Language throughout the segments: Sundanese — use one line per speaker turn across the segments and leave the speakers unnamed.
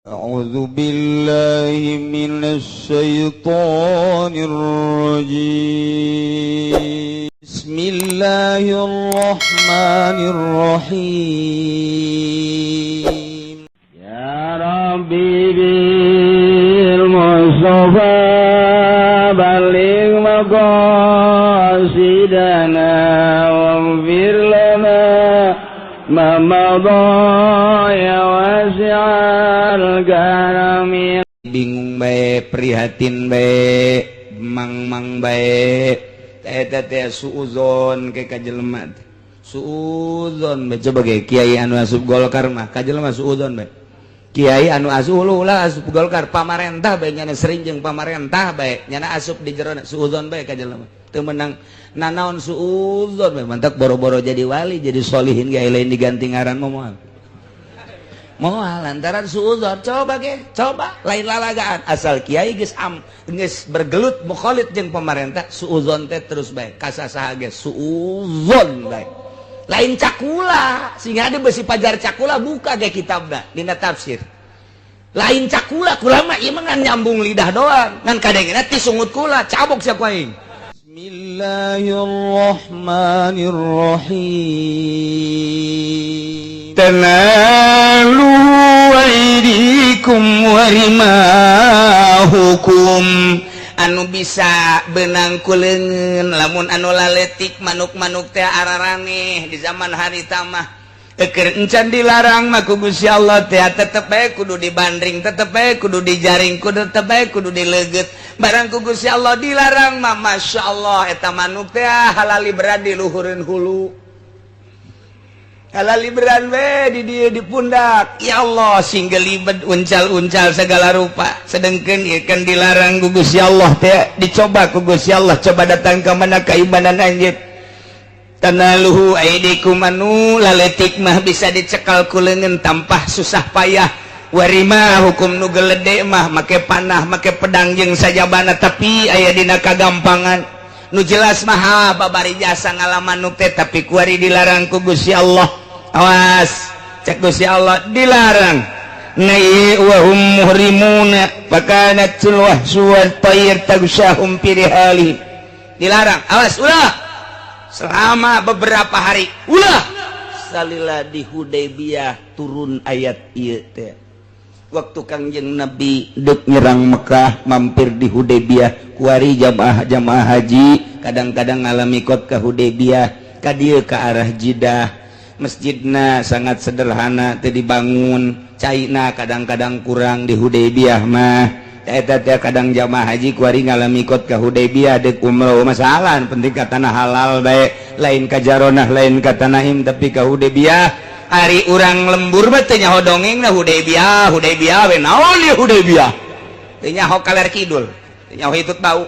أعوذ بالله من الشيطان الرجيم. بسم الله الرحمن الرحيم.
يا ربي بالمصطفى بلغ مقاصدنا واغفر لنا ما مضى يا واسع الكرم.
Bingung bae, prihatin bae, mang-mang bae. Eta teh suuzon ke ka jelema teh. Suuzon bae. Coba ge kiai anu asup Golkar mah ka jelema suuzon bae. Kiai anu asup ulah asup Golkar, pamarentah bae, nyana sering jeung pamarentah bae, nyana asup di jero suuzon bae ka jelema. Teu meunang nanaon suuzon bae, mantak boro-boro jadi wali, jadi solihin ge lain diganti ngaran mah moal. Moal lantaran suuzon. Coba ge, coba lain lalagaan, asal kiai geus am geus bergelut mukhalid jeung pemerintah, suuzon teh terus bae ka sasaha ge suuzon bae. Lain cakula sehingga ada besi pajar cakula, buka ge kitabna dina tafsir. Lain cakula, kula mah ieu mah ngan nyambung lidah doang, ngan kadengena ti sungut kula cabok sia ku aing.
Bismillahirrahmanirrahim. Tanaluhu aydikum wa rimahukum.
Anu bisa benang ku leungeun lamun anu laletik manuk-manuk teh araraneh di zaman harita mah. Eker encan dilarang mah ku Gusti Allah teh, tetep bae kudu dibandring, tetep bae kudu dijaring, kudu tetep bae kudu dileugeut. Barang ku Gusti Allah dilarang mah, Masya Allah, eta manuk teh halali berat di luhureun hulu, halali beran we di dia di pundak. Ya Allah, sing gelibet uncal-uncal segala rupa. Sedengkeun ieu kan dilarang ku Gusti Allah teh, dicoba ku Gusti Allah. Coba datang ke mana keimanan anjeun. Tanaluhu aidikum, anu laletik mah bisa dicekal ku leungeun tanpa susah payah. Warima hukum, nu gelede mah make panah, make pedang jeung sajabana, tapi aya dina kagampangan. Nu jelas mah babari jasa ngalaman nu teh, tapi kuari dilarang ku Gusti Allah. Awas, cek Gusti Allah dilarang. Nah, wa hum muhrimuna fakanatul wahsu wal tayr tagshahum fi rihali. Dilarang, awas, ulah selama beberapa hari, ulah. Salila di Hudaybiyah turun ayat ieu teh, waktu Kangjeng Nabi dek nyerang Mekah mampir di Hudaybiyah. Kuari jamaah jamaah haji kadang-kadang ngalami kot ke Hudaybiyah, ka dieu ke arah Jidah. Masjidna sangat sederhana, teu dibangun, caina kadang-kadang kurang di Hudaybiyah mah. Eta teh kadang jamaah haji kuari ngalami kot ke Hudaybiyah dek umroh, masalah penting ka tanah halal bae, lain ka Jaronah, lain ka Tanaim, tapi ka Hudaybiyah. Ari urang lembur mah teu nyaho dongeng na Hudaybiyah. Hudaybiyah we naon ieu Hudaybiyah? Teu nyaho kaler kidul, teu nyaho hitut bau,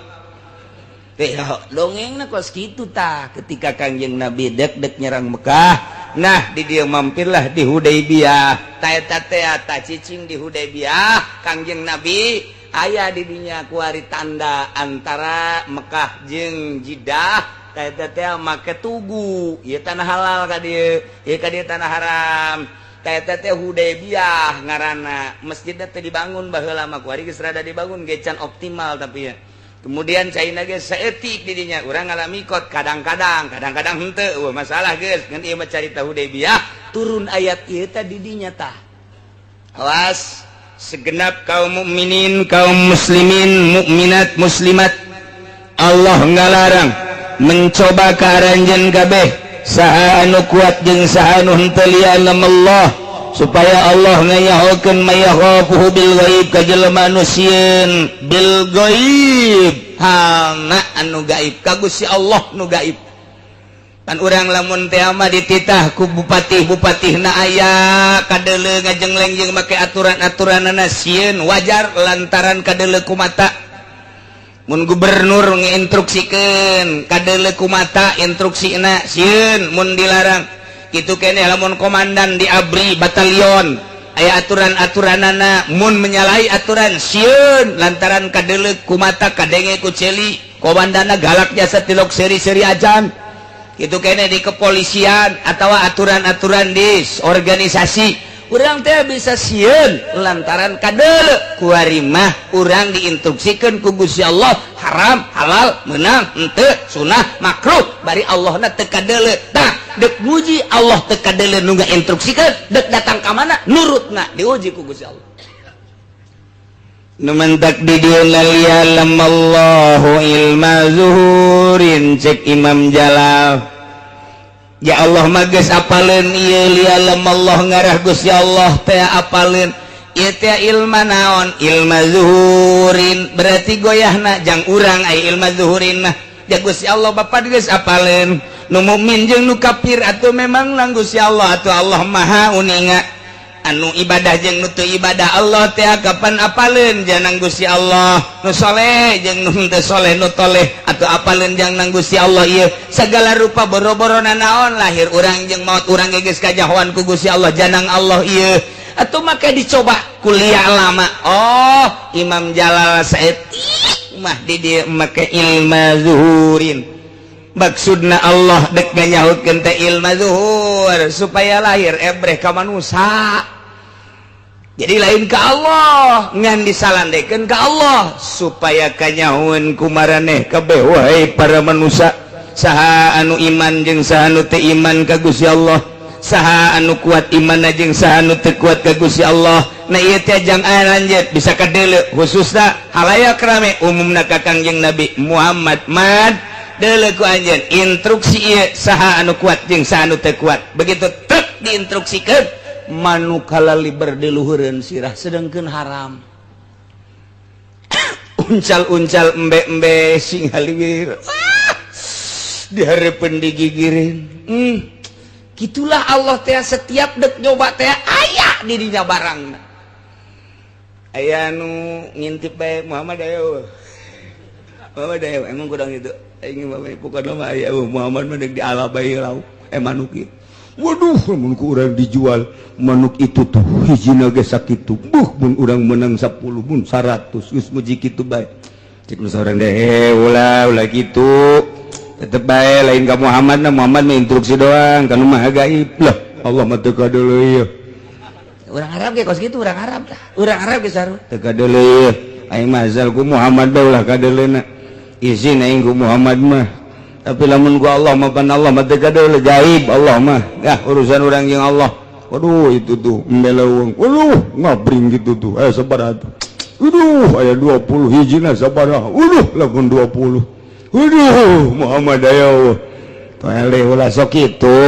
teu nyaho dongengna kos kitu tah. Ketika Kangjeng Nabi dek dek nyerang Mekah, nah di dia mampirlah di Hudaybiyah. Ta eta teh ta cicing di Hudaybiyah Kangjeng Nabi, aya di dinya kuari tanda antara Mekah jeung Jeddah. Ta eta teh make tugu, ieu tanah halal ka dieu, ieu ka dieu tanah haram. Ta eta teh Hudaybiyah ngaranna. Masjidna teh dibangun baheula mah, kuari geus rada dibangun ge can optimal, tapi ya kemudian caina ge saeutik di dinya. Urang ngalami kot kadang-kadang, kadang-kadang henteu. Eueuh masalah geus ngan ieu mah carita Hudaybiyah turun ayat ieu teh di dinya tah. Awas segenap kaum mukminin, kaum muslimin, mukminat, muslimat, Allah ngalarang mencoba ka aranjeun kabeh, saha anu kuat jeung saha anu henteu, li'alam Allah, supaya Allah ngayahokeun mayakhafuhu bil ghaib, ka jelema anu sieun bil ghaib, halna anu gaib, ka Gusti Allah nu gaib. Kan urang lamun teh mah dititah ku bupati, bupatihna aya kadeuleu ngajengleng jeung make aturan-aturanana, sieun wajar lantaran kadeuleu ku mata. Mun gubernur nginstruksikeun kadeuleu ku mata instruksina, sieun mun dilarang kitu keneh. Lamun komandan di ABRI batalion aya aturan-aturanana, mun menyalahi aturan sieun lantaran kadeuleu ku mata, kadenge ku celi, komandana galak jasa tilok seri-seri ajan. Itu kene di kepolisian atau aturan-aturan di organisasi. Urang teh bisa sieun lantaran kadeuleu. Kuari mah urang diinstruksikeun ku Gusti Allah, haram halal, meunang henteu, sunah makruh, bari Allahna teu kadeuleu. Tah, dek muji Allah teu kadeuleu nu ngainstruksikeun, dek datang ka mana nurutna diuji ku Gusti Allah. Nu mentak di dieu liya'lamallahu ilma zuhurin, cek Imam Jalal. Ya Allah mah geus apaleun ieu. Liya'lamallah ngarah Gusti Allah teh apaleun ieu teh ilma naon? Ilma zuhurin, berarti goyahna jang urang. Ai ilma zuhurin mah ya Gusti Allah Bapak geus apaleun nu mukmin jeung nu kafir. Atuh memang nang Gusti Allah atuh, Allah Maha uninga anu ibadah jeung nu teu ibadah. Allah teh kapan apaleun janang Gusti Allah, nu soleh jeung nu teu soleh, nu toleh atau apaleun jang nang Gusti Allah. Ieu segala rupa boro-boro naon, lahir urang jeung maut urang ge geus kajahoan ku Gusti Allah, janang Allah ieu. Atuh make dicoba kuliah lama. Oh, Imam Jalal saeutik mah di dieu make ilma zuhurin, maksudna Allah dek nganyahutkeun teh ilma zuhur supaya lahir ebreh ka manusia. Jadi lain ke Allah, ngan disalandekeun ke Allah supaya kanyahoeun ku maraneh kabeh, wahai para manusia, saha anu iman jeung saha anu teu iman ka Gusti Allah, saha anu kuat iman jeung saha anu teu kuat ka Gusti Allah. Nah, ieu teh jang lanjut bisa kadeuleu, khususna halayak rame, umumna ka Kangjeng Nabi Muhammad. Mad deuleu ku anjeun instruksi ieu, saha anu kuat jeung saha anu teu kuat. Begitu tek diinstruksikeun, manuk kalaliber di luhureun sirah, sedangkeun haram. Uncal-uncal, embe-embe sing haliwir, ah, dihareupeun digigirin. Gitulah Allah teh, setiap dek nyoba teh aya di dinya barang. Aya nu ngintip bae, "Muhammad ayo, Muhammad ayo." Emang kurang itu aing mah, pokokna mah aya Muhammad mah di ala bae lauk eh manuk ieu. Waduh, mun ku urang dijual manuk itu tuh hijina ge sakitu, buh, mun urang menang 10, mun 100, geus muji kitu bae. Cek nu saurang deh, eh, ulah ulah kitu, tetep bae lain ka Muhammad. Nah, Muhammad mah instruksi doang kan, mah gaib lah, Allah mah teu kadeuleu ieu. Urang Arab ge kos kitu, urang Arab tah, urang Arab ge sarua teu kadeuleu ieu. Aing mah asal ku Muhammad bae ulah kadeuleuna, izin aing ku Muhammad mah. Tapi lamun ku Allah mah pan Allah mah teu kadeuleu, gaib Allah mah ya, urusan urang jeung Allah. Waduh, itu tuh embe leuweung, waduh, ngabring gitu tuh, eh, sabaraha tuh? Waduh, aya 20 hijina sabaraha? Waduh, lamun 20, waduh, Muhammad ayo toele, ulah sok kitu.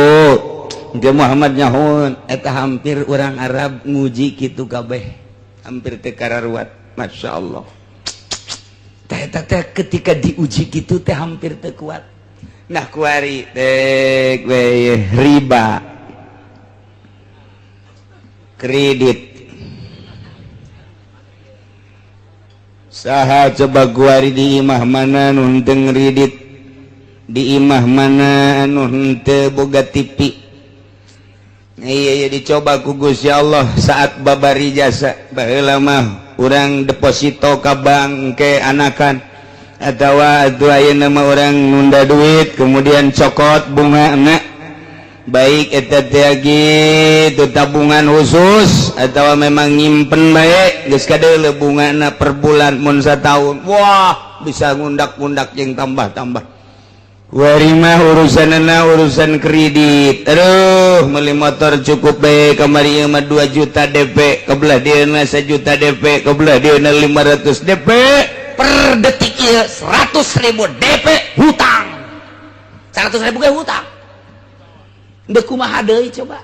Engke Muhammad nyahoeun eta. Hampir urang Arab nguji kitu kabeh, hampir teu kararuat. Masya Allah teh, eta teh ketika diuji kitu teh hampir teu kuat. Nah, kuari dek we riba kredit. Saha coba kuari di imah mana nu henteu ngredit, di imah mana anu henteu boga TV? Iya, iya, dicoba ku Gusti Allah saat babari jasa. Baheula mah urang deposito ka bank ke anakan atawa atuh ayeuna mah urang nunda duit kemudian cokot bunga enak, baik eta teh gitu tabungan khusus atau memang nyimpen baik, geus kadeuleu bungana per bulan. Mun satahun, wah, bisa ngundak-ngundak jeung tambah-tambah. Kuari mah urusanna urusan kredit. Aduh, beli motor cukup bae kamari mah 2 juta DP, kebelah dia 1 juta DP, kebelah dia 500 DP. Per detik ieu 100.000 DP hutang, 100.000 ge hutang. Dek kumaha deui coba?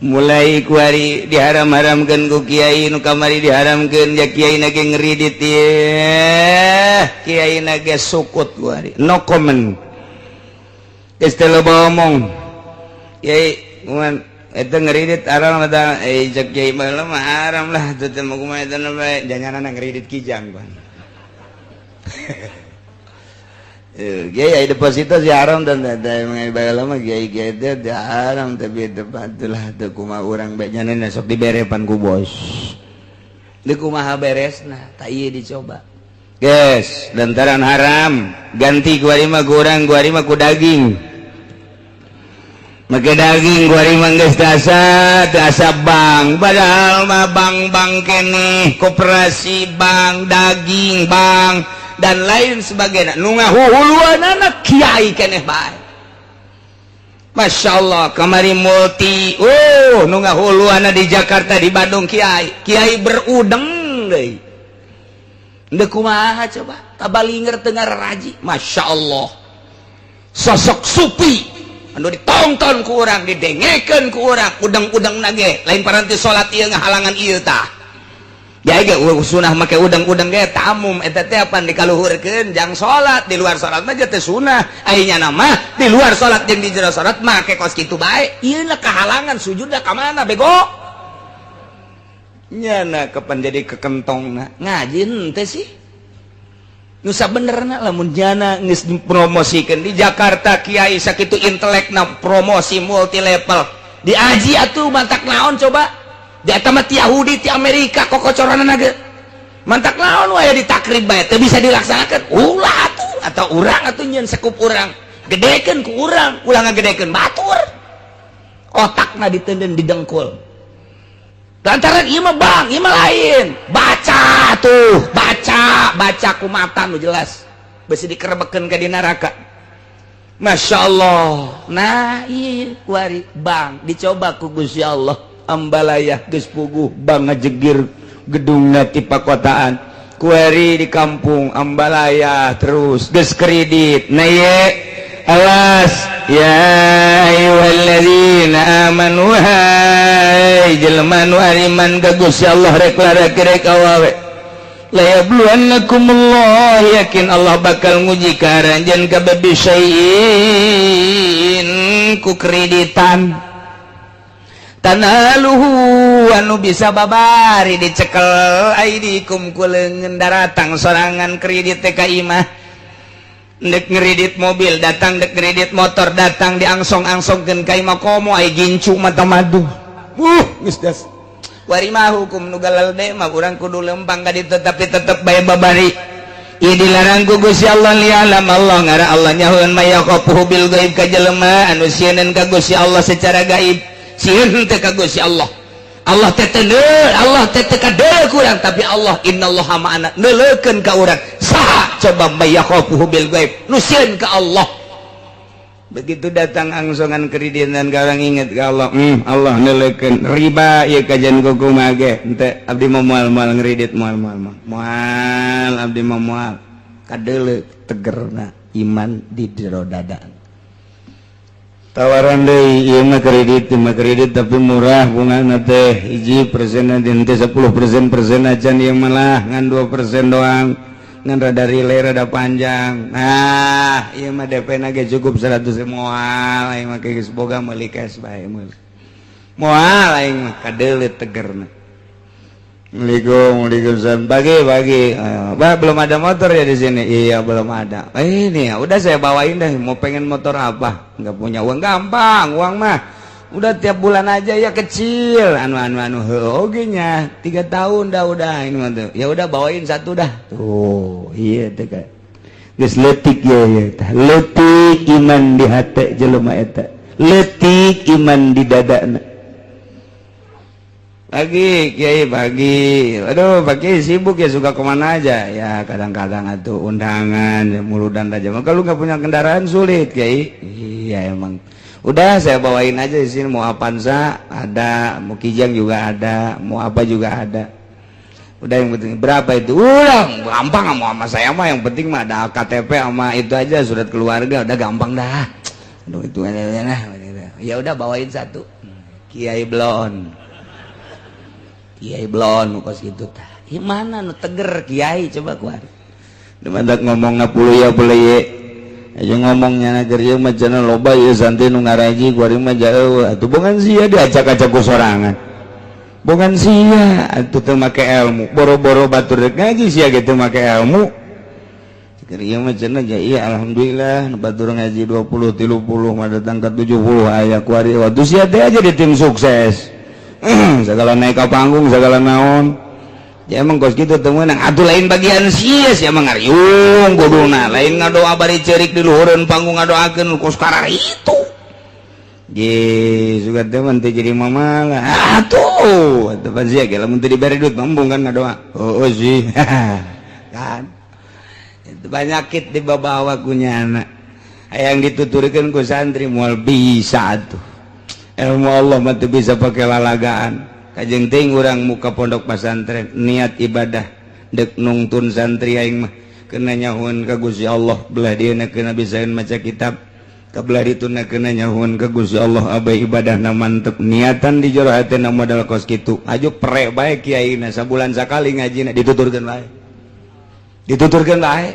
Mulai kuari diharam-haramkeun ku kiai nu kamari, diharamkeun ya, kiai na ge ngeridit ye, kiai na ge sukut kuari, no comment, geus teu loba omong. Kiai kuman eta ngeridit haram eta? Eh, cek kiai baheula mah haram lah teu teh mah, kumaha eta bae janganana ngeridit kijang pan. Kiai deposito sih haram dan baheula mah kiai kiai teh haram, tapi teu lah, teu kumaha urang bae nya, sok diberepan ku bos. Deuk kumaha beresna? Tak ieu dicoba, guys, lantaran haram ganti kuari mah, kurang kuari mah ku daging. Make daging kuari mah geus asa teu asa bank, padahal mah bank-bank keneh, koperasi bank, daging bank, dan lain sebagainya. Nu ngahuhuluanana kiai keneh bae. Masya Allah, kamari multi, oh, nu ngahuluanna di Jakarta, di Bandung kiai, kiai berudeng deui. Ndek kumaha coba? Tabalinger teu ngaraji. Masya Allah. Sosok supi anu ditonton ku urang, didengekeun ku urang, udang-udang nage lain paranti salat ieu ngahalangan ieu tah. Ya ge sunah make udang-udang ge tamum eta teh apan dikaluhurkeun jang salat. Di luar salat mah teh sunah, ai nyana mah di luar salat jeung di jero salat make kos kitu bae. Ieu lah kahalangan sujudna ka mana, bego? Nyana kapan jadi kekentongna ngaji henteu sih? Nusa benerna lamun jana geus dipromosikeun di Jakarta, kiai sakitu intelekna promosi multi level diaji atuh, mantak naon coba? Di eta mah ti Yahudi, ti Amerika kokocoranna ge. Mantak naon wae di takrib bae teu bisa dilaksanakeun? Ulah atuh, atau urang atuh nyeun sekup urang, gedekeun ku urang, ulah ngagedekeun batur. Otakna ditenden, didengkul lantaran ieu mah bang, ieu mah lain. Baca tuh, baca, baca ku mata nu jelas, besi dikerebekeun ke di neraka. Masya Allah. Nah, iya kuari bang dicoba ku Gusti Allah. Ambalaya geus puguh bang ngajegir gedungna ti pakotaan. Kuari di kampung Ambalaya terus geus kredit. Nah ye, awas ya ayyuhalladzina amanu, hai jelema nu ariman ka Gusti Allah, rek lalaki rek awewe, la yabluwannakumullah, yakin Allah bakal nguji ka aranjeun kabeh, bisyai'in ku kreditan, tanaluhu anu bisa babari dicekel, aidikum ku leungeun. Daratang sorangan kredit teh ka imah, dek ngeredit mobil datang, dek kredit motor datang, diangsong-angsongkeun ka imah, komo ai gincu mata madu. Geus das wari mah hukum nu galelde mah urang kudu lempang ka ditu, tapi tetep bae babari. Ieu dilarang ku Gusti Allah. Lialam Allah, ngara Allah nyahoeun, may yakhafuhu bil gaib, ka jelema anu sieun ka Gusti Allah secara gaib. Sieun teh ka Gusti Allah, Allah teh teu, Allah teh teu kadeuleu ku urang, tapi Allah innallaha ma'ana, neuleukeun ka urang. Saha coba may yakhafuhu bil gaib, nu sieun ka Allah? Begitu datang angsongan kreditan, orang inget ke Allah, Allah neuleukeun. Riba ieu kajian kumaha ge henteu, abdi mah moal, moal ngredit, moal, moal, moal, moal, abdi mah moal. Kadeuleu tegerna iman di jero dada. Tawaran deui, ieu mah kredit, ieu mah kredit tapi murah bungana teh, 1% teh 10% persen acan, ieu malah ngan 2% doang, ngan rada relay, rada panjang. Nah, ieu mah DP na ge cukup 100. Moal aing mah, geus boga, meuli cash bae, meuli. Moal aing mah. Kadeuleu tegerna. Assalamualaikum, waalaikumsalam. Pagi, pagi. Bah, belum ada motor ya di sini? Iya, belum ada. Eh, ini ya, udah saya bawain deh. Mau pengen motor apa? Nggak punya uang, gampang, uang mah. Udah tiap bulan aja ya kecil. Anu anu anu, oke nya. 3 tahun dah udah ini mah tuh. Ya udah, bawain satu dah. Tuh, iya tuh kan. Geus leutik ya ya tah. Leutik iman di hati jelema eta. Leutik iman di dadana. Pagi, Kiai, pagi. Aduh, pagi sibuk ya, suka kemana aja? Ya kadang-kadang atau undangan, ya, muludan aja. Kalau nggak punya kendaraan sulit, Kiai. Iya emang. Udah saya bawain aja di sini, mau Avanza ada, mau Kijang juga ada, mau apa juga ada. Udah, yang penting berapa itu? Udah gampang, mau sama saya mah yang penting mah ada KTP sama itu aja, surat keluarga, udah gampang dah. Aduh, itu nah, ya udah bawain satu. Kiai Blon. Kiai Blon kos gitu tah. Ieu mana nu teger kiai coba kuari? Mantak ngomong puluh ya boleh ye. Aja ngomongnya nager ieu mah cenah loba ieu santri nu ngaraji, kuari mah jauh. Atuh bukan sia diacak-acak ku sorangan. Bukan sia atuh teu make ilmu. Boro-boro batur rek ngaji, sia ge teu make ilmu. Keur ieu mah cenah ja iya alhamdulillah nu batur ngaji 20 30 mah datang ke 70 aya kuari. Waktu sia teh aja di tim sukses. Segala naik ke panggung, segala naon ya emang kos gitu teu meunang atuh, lain bagian sia, sia mah ngariung kuduna, lain ngadoa bari ceurik di luhureun panggung, ngadoakeun kos karar itu. Ye, suka teh mah teu jadi mamalah. Atuh, atuh pan sia ge lamun teu dibere duit embung kan ngadoa. Oh, oh sih. Kan. Itu banyakit dibawa ku nyana. Hayang dituturkeun ku santri moal bisa atuh. Ilmu Allah mah teu bisa pake lalagaan. Kajeng teuing urang muka pondok pesantren niat ibadah dek nungtun santri aing mah kena nyahuan ka Gusti Allah belah dieuna kena bisaeun maca kitab kabelah dituna kena nyahuan ka Gusti Allah abai ibadahna mantep niatan di jero hatena modal kos kitu aju pre bae kiaina sabulan sakali ngajina dituturkeun bae dituturkeun bae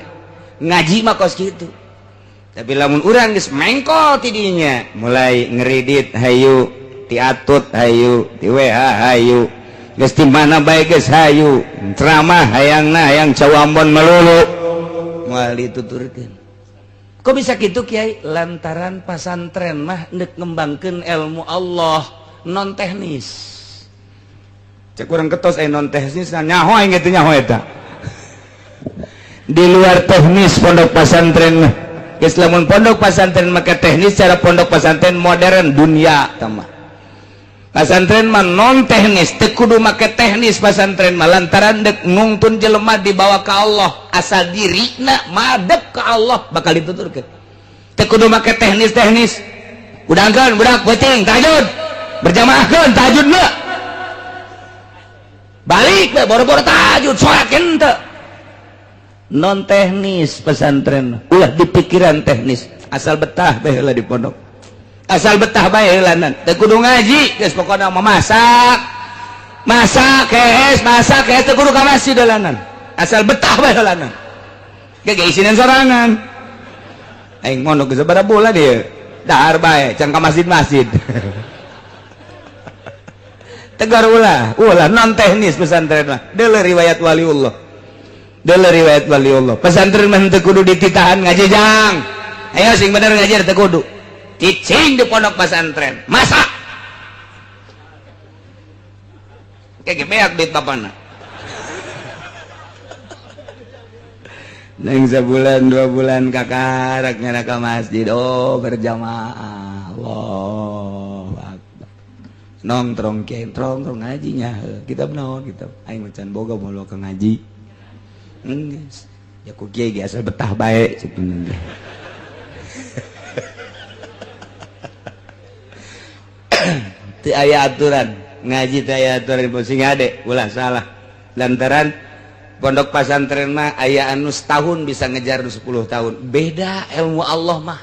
ngaji mah kos kitu. Tapi lamun urang geus mengkol ti dinya mulai ngeridit hayu tiatut hayu ti WH hayu geus ti mana bae geus hayu ceramah hayangna hayang cawambon melulu moal dituturkeun. Kok bisa gitu Kiai? Lantaran pasantren mah ndek ngembangkeun ilmu Allah non teknis. Cek urang ketos aya non teknis nyaho aing kitu nyaho eta. Di luar teknis pondok pesantren mah. Geus lamun pondok pesantren maka teknis cara pondok pesantren modern dunia tah mah. Pasantren mah non teknis, teu kudu make teknis pasantren mah lantaran dek nungtun jelema dibawa ke Allah, asal dirina madep ke Allah bakal dituturkeun. Teu kudu make teknis-teknis. Udangkeun budak peuting tahajud. Berjamaahkeun tahajud mah. Balik we boro-boro tahajud salat henteu. Non teknis pesantren, ulah dipikiran teknis, asal betah bae heula di pondok. Asal betah bae heulanan. Teu kudu ngaji, geus pokona mah masak. Masak kees, masak kees teu kudu ka masjid heulanan. Asal betah bae heulanan. Ge ge isinan sorangan. Aing mondok geus sabaraha bulan ieu. Dahar bae can ka masjid-masjid. Tegar ulah, ulah non teknis pesantren mah. Deuleu riwayat waliullah. Deuleu riwayat waliullah. Pesantren mah teu kudu dititahan ngaji jang. Ayo sing bener ngaji teu kudu. Cicing di pondok pesantren masak kayak beak duit bapana neng sebulan 2 bulan kakarak nyana ka masjid oh berjamaah Allahu akbar nongtrong kiai nongtrong ngajinya kitab naon kitab aing macan boga moal ka ngaji geus ya ku kiai ge asal betah bae cek teu aya aturan ngaji teu aya aturan sing ade ulah salah lantaran pondok pesantren mah aya anu setahun bisa ngejar 10 tahun beda ilmu Allah mah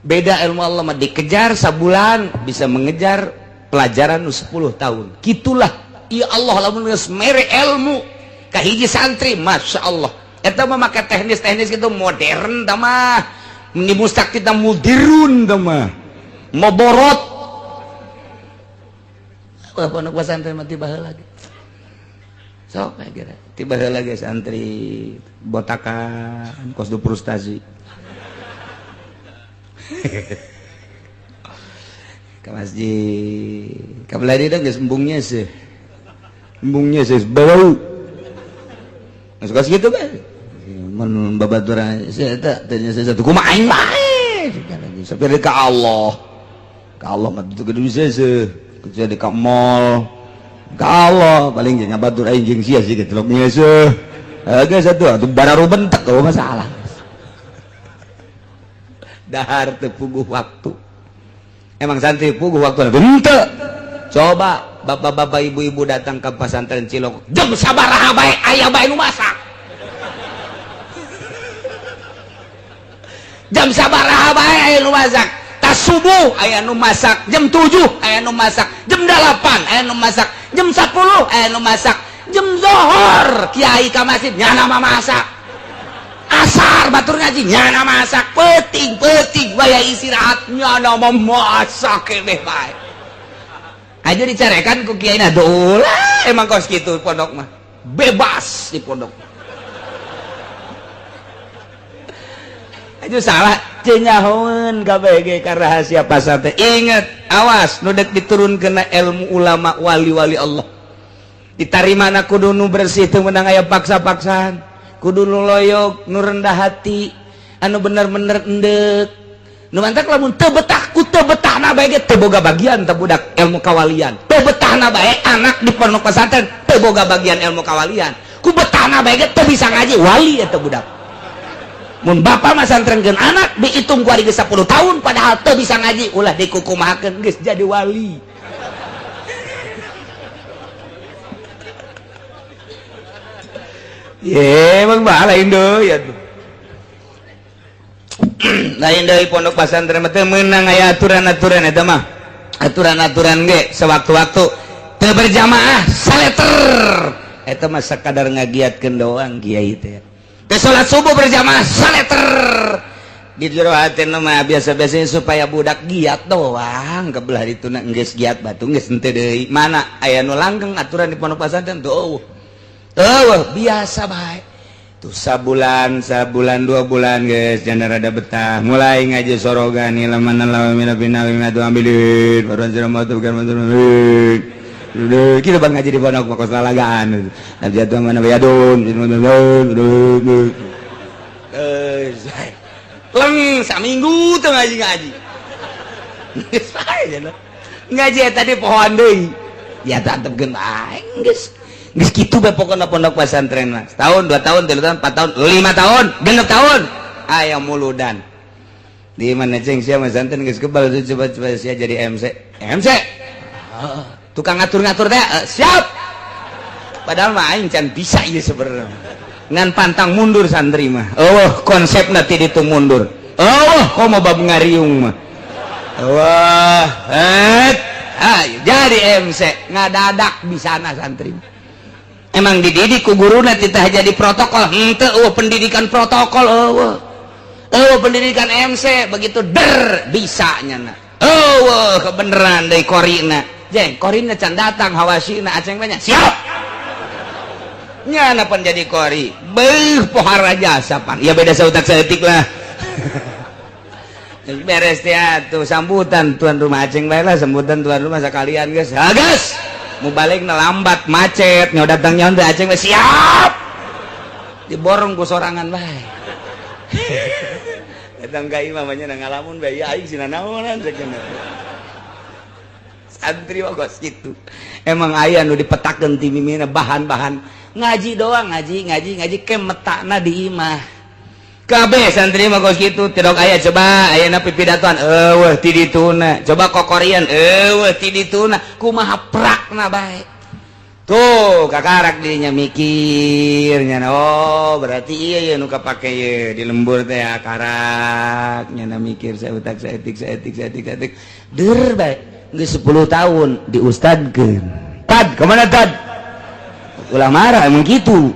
beda ilmu Allah mah dikejar sabulan bisa mengejar pelajaran 10 tahun gitulah ya Allah lamun geus mere ilmu ka hiji santri Masya Allah eta mah make teknis-teknis gitu modern tah mah mustak kita mudirun tah mah moborot. Wah, pondok pesantren mah tiba heula lagi. Sok kira tiba heula lagi santri botakan kos du frustasi. Ka masjid. Ka belah dieu geus embungnya sih. Embungnya sih bau. Geus kos kitu bae. Mun babaturan sih eta teh satu kumaha aing bae. Sampai ka Allah. Ka Allah mah teu kudu bisa sih. Kecuali ka mall ka Allah paling jeung ngabatur aing jeung sia sih geus seuh geus atuh atuh bararu bentek eueuh masalah dahar teu puguh waktu emang santri puguh waktu henteu coba bapak-bapak ibu-ibu datang ke pesantren Cilok jam sabaraha bae aya bae nu masak jam sabaraha bae aya nu masak tas subuh aya nu masak jam 7 aya nu masak jam 8 aya nu masak jam 10 aya nu masak jam zohor kiai ka masjid nyana mah masak asar batur ngaji nyana masak peuting-peuting waya istirahat nyana mah masak keneh bae aja dicarekan ku kiai na dolah emang kos kitu pondok mah bebas di pondok itu salah cenyahoen KBG ka rahasia pasar teh. Ingat, awas nu dek diturunkeun ilmu ulama wali-wali Allah. Ditarimana kudu nu bersih teu meunang aya paksa-paksaan. Kudu nu loyok, nu rendah hati, anu bener-bener endek. Nu mantak lamun teu betah ku teu betahna bae ge teu boga bagian teu budak ilmu kawalian. Teu betahna bae anak di pondok pesantren teu boga bagian ilmu kawalian. Ku betahna bae ge teu bisa ngaji wali eta budak. Mun bapak masantrenkeun anak dihitung ku ari geus 10 tahun padahal teu bisa ngaji ulah dikukumahakeun geus jadi wali. Ye, emang bah lain deui atuh. Lain deui pondok pesantren mah teu meunang aya aturan-aturan eta mah. Aturan-aturan ge sewaktu-waktu teu berjamaah saleter. Eta mah sakadar ngagiatkeun doang kiai teh. Teu salat subuh berjamaah saleter. Di jero hatena mah biasa-biasanya supaya budak giat doang kebelah dituna geus giat batu geus henteu deui. Mana aya nu langgeng aturan di pondok pesantren tuh. Eueuh biasa bae. Tuh sabulan, sabulan 2 bulan guys, jangan rada betah. Mulai ngaji sorogan ni laman lawan mina mina tu ambilin, baru anjir mau tuh kan kita bang ngaji di pondok makos lalagaan. Nabi jatuh mana bayadun, leng saminggu tuh ngaji-ngaji. Ngaji tadi pohon deui. Ya tetep bae geus. Geus kitu bae pokona pondok pesantren mah. Setahun, 2 tahun, 3 tahun, 4 tahun, 5 tahun, 6 tahun. Aya muludan. Di mana ceng sia pesantren geus kebal tuh coba-coba sia jadi MC. MC. Tukang ngatur-ngatur teh siap. Padahal mah aing can bisa ieu sebenarnya. Ngan pantang mundur santri mah. Eueuh konsepna ti ditu mundur. Eueuh komo bab ngariung mah. Wah, ayo jadi MC ngadadak bisana santri. Emang dididik ku guruna titah jadi protokol henteu eueuh pendidikan protokol eueuh. Eueuh pendidikan MC begitu der bisa nyana. Eueuh kebeneran deui korina. Jeng korina can datang hawasina aceng banyak. Siap. Nyana pan jadi kori. Beuh pohara jasa pan. Ya beda sautak saeutik lah. Beres teh atuh sambutan tuan rumah aceng bae lah sambutan tuan rumah sakalian geus. Ha geus. Mau balik lambat macet nyawa datang nyawa teh aceng bae siap. Diborong ku sorangan bae. Datang ka imah mah nya ngalamun bae ya aing sina naonan cek. Santri mah kos kitu. Emang aya nu dipetakeun ti mimina bahan-bahan ngaji doang ngaji ngaji ngaji ke metakna di imah. Kabeh santri mah kos kitu tidak aya coba ayeuna pipidatoan eueuh ti dituna coba kokorian eueuh ti dituna kumaha prakna bae tuh kakarak dirinya mikir nya oh berarti iya ya nu kapake ye di lembur teh karak nya mikir saya utak saeutik saeutik saeutik saeutik der bae geus 10 tahun diustadkeun tad kemana tad ulah marah emang kitu.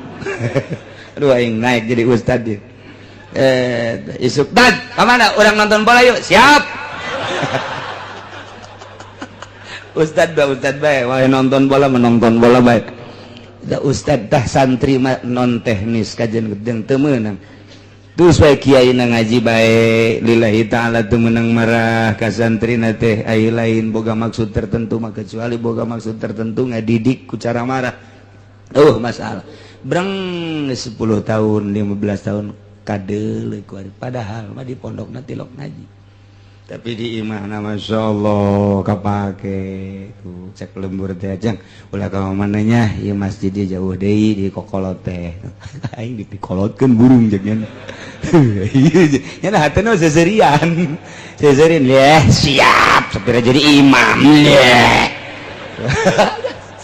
Aduh aing naik jadi ustad dia. Isuk dad kemana orang nonton bola yuk siap. Ustad ba ustad bae wae nonton bola menonton bola bae da ustad tah santri mah non teknis kajian gedeng teu meunang terus bae kiai na ngaji bae lillahi taala teu meunang marah ka santrina teh ai lain boga maksud tertentu mah kecuali boga maksud tertentu ngadidik ku cara marah masalah breng 10 tahun 15 tahun kadeuleuh ku ari padahal mah di pondokna tilok ngaji tapi di imahna masyaallah kapake tuh cek lembur teh ajang ulah ka mana nya ieu masjid dia jauh deui di kokolot teh aing dipikolotkeun burung jeung nya nya hatena seserian seserian leh siap sapira jadi imam leh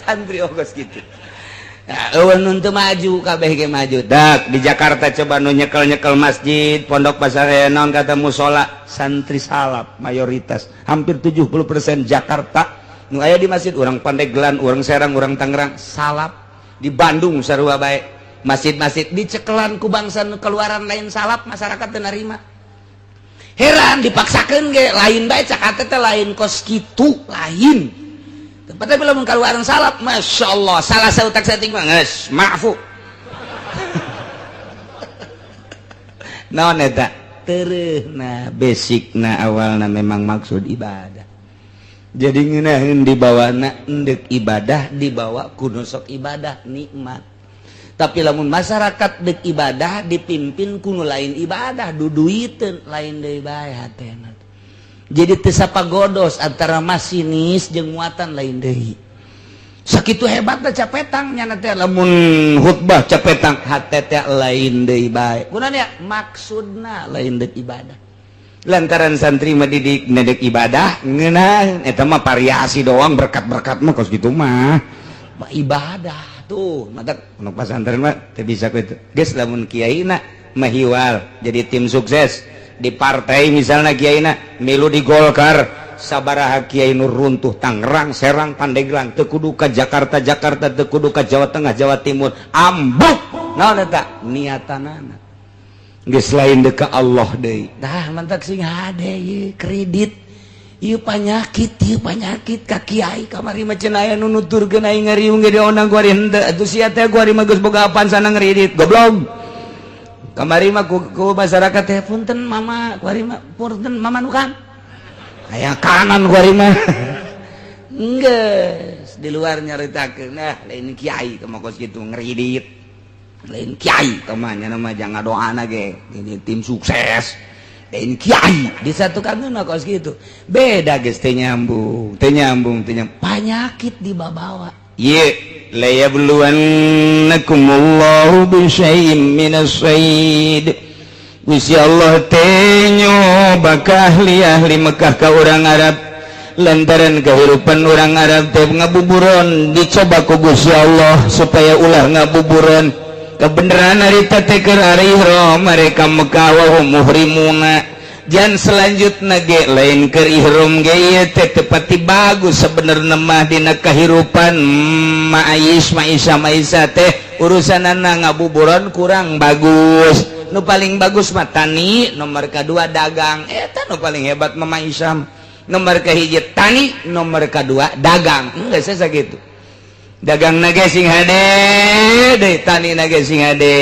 santri ogos kitu. Eueuh nu teu maju kabeh ge maju. Dak di Jakarta coba nu nyekel-nyekel masjid, pondok pasar naon kata musola, santri salaf mayoritas hampir 70% Jakarta nu aya di masjid urang Pandeglang, urang Serang, urang Tangerang salaf. Di Bandung sarua bae. Masjid-masjid dicekelan ku bangsa nu keluaran lain salaf masyarakat teu narima. Heran dipaksakeun ge lain bae cak teh lain kos kitu lain. Tempatnya bila mengkeluaran salaf, masya Allah, salah sautak setting mah geus maafu. Naon eta? Tereuhna basicna awalna memang maksud ibadah. Jadi ngeunaheun dibawana endek ibadah dibawa kudu sok ibadah nikmat. Tapi lamun masyarakat dek ibadah dipimpin kudu lain ibadah duduiteun lain deui bae hatena. Jadi teu sapagodos antara masinis jeung muatan lain deui. Sakitu hebatna capetang nyana teh, lamun khutbah capetang hate teh lain deui bae. Kunaon ya? Maksudna lain deui ibadah. Lantaran santri mah didik nedek ibadah ngeunah, eta mah variasi doang, berkat-berkat mah kos kitu mah. Mah ibadah tuh mata nu pasantren mah teu bisa ku itu. Geus, lamun kiaina mahiwal jadi tim sukses di partai, misalnya kiaina milu di Golkar, sabaraha kiai nu runtuh Tangerang, Serang, Pandeglang, teu kudu ka Jakarta, Jakarta teu kudu ka Jawa Tengah, Jawa Timur, ambuk. Naon eta niatanana? Geus lain deuk ka Allah deui. Dah mantak sing hade ieu kredit ieu panyakit, ieu panyakit ka kiai. Kamari mah cenah aya nu nuturkeun aing ngariung ge diondang ku ari henteu atuh sia teh. Ku ari mah geus boga apansana ngredit, goblok. Kamari mah ku masyarakat teh, "Punten mama," ku ari mah, "Punten mama nu kan aya kanan." Ku ari mah geus di luar nyaritakeun, nah, lain kiai kumaha kos kitu ngredit, lain kiai kumaha nya mah, jangan doana ge jadi tim sukses, lain kiai disatukan mah kos kitu. Beda, geus teu nyambung, teu nyambung, teu nyambung, panyakit dibawa. Ye layabluwannakumullahu bisyai'im minas sayd. Gusti Allah teh nyoba ka ahli-ahli Mekah, ka urang Arab, lantaran kehidupan orang Arab teh ngabuburon. Dicoba ku Gusti Allah supaya ulah ngabuburon. Kebenaran harita teh keur ari ihram mereka Mekah, wa hum muhrimuna. Jan selanjutna ge lain keur ihram ge ieu teh tepati bagus sebenarnya mah dina kehidupan ma'ais ma'isa ma'isa teh urusanana ngabuburon kurang bagus. Nu paling bagus mah tani, nomor kedua dagang. Eta nu paling hebat mah ma'isam. Nomor kahiji tani, nomor kedua dagang. Enggak saya gitu. Dagang ge sing hade deui, tani ge sing hade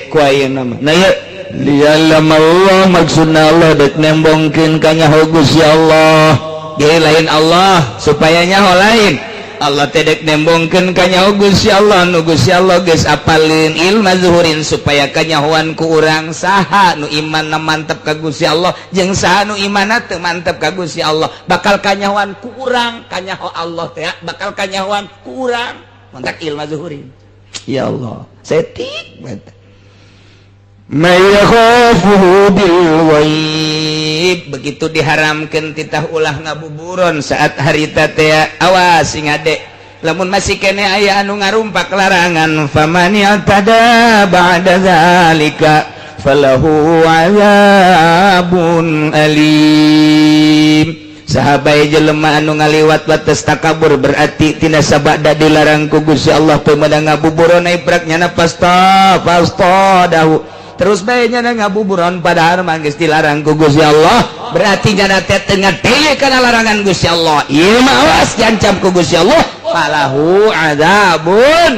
ku ayeuna mah. Nah, ieu
Liyalam Allah, maksudna Allah dek nembongkeun ka nyaho Gusti Allah.
Ge lain Allah supaya nyaho, lain Allah teh dek nembongkeun ka nyaho Gusti Allah nu Gusti Allah geus apalin ilma zuhurin, supaya kanyahoan ku urang saha nu imanna mantep ka Gusti Allah jeung saha nu imanna teu mantep ka Gusti Allah. Bakal kanyahoan ku urang kanyaho Allah teh, bakal kanyahoan ku urang mantak ilma zuhurin. Ya Allah, setik banget.
May yakhafuhu bil
ghaib. Begitu diharamkan titah ulah ngabuburon saat harita teh, awas sing ade lamun masih kene aya anu ngarumpak larangan, faman i'tada ba'da zalika falahu azabun alim. Sahabat, jelema anu ngaliwat batas takabur, berarti tina sabada dilarang ku Gusti Allah teu meunang ngabuburon, iprak nyana pasta pasta dahu terus bae nyana ngabuburon, padahal mah geus dilarang ku Gusti Allah, berarti nyana teh teu ngadenge kana larangan Gusti Allah. Ieu mah awas diancam ku Gusti Allah, falahu azabun.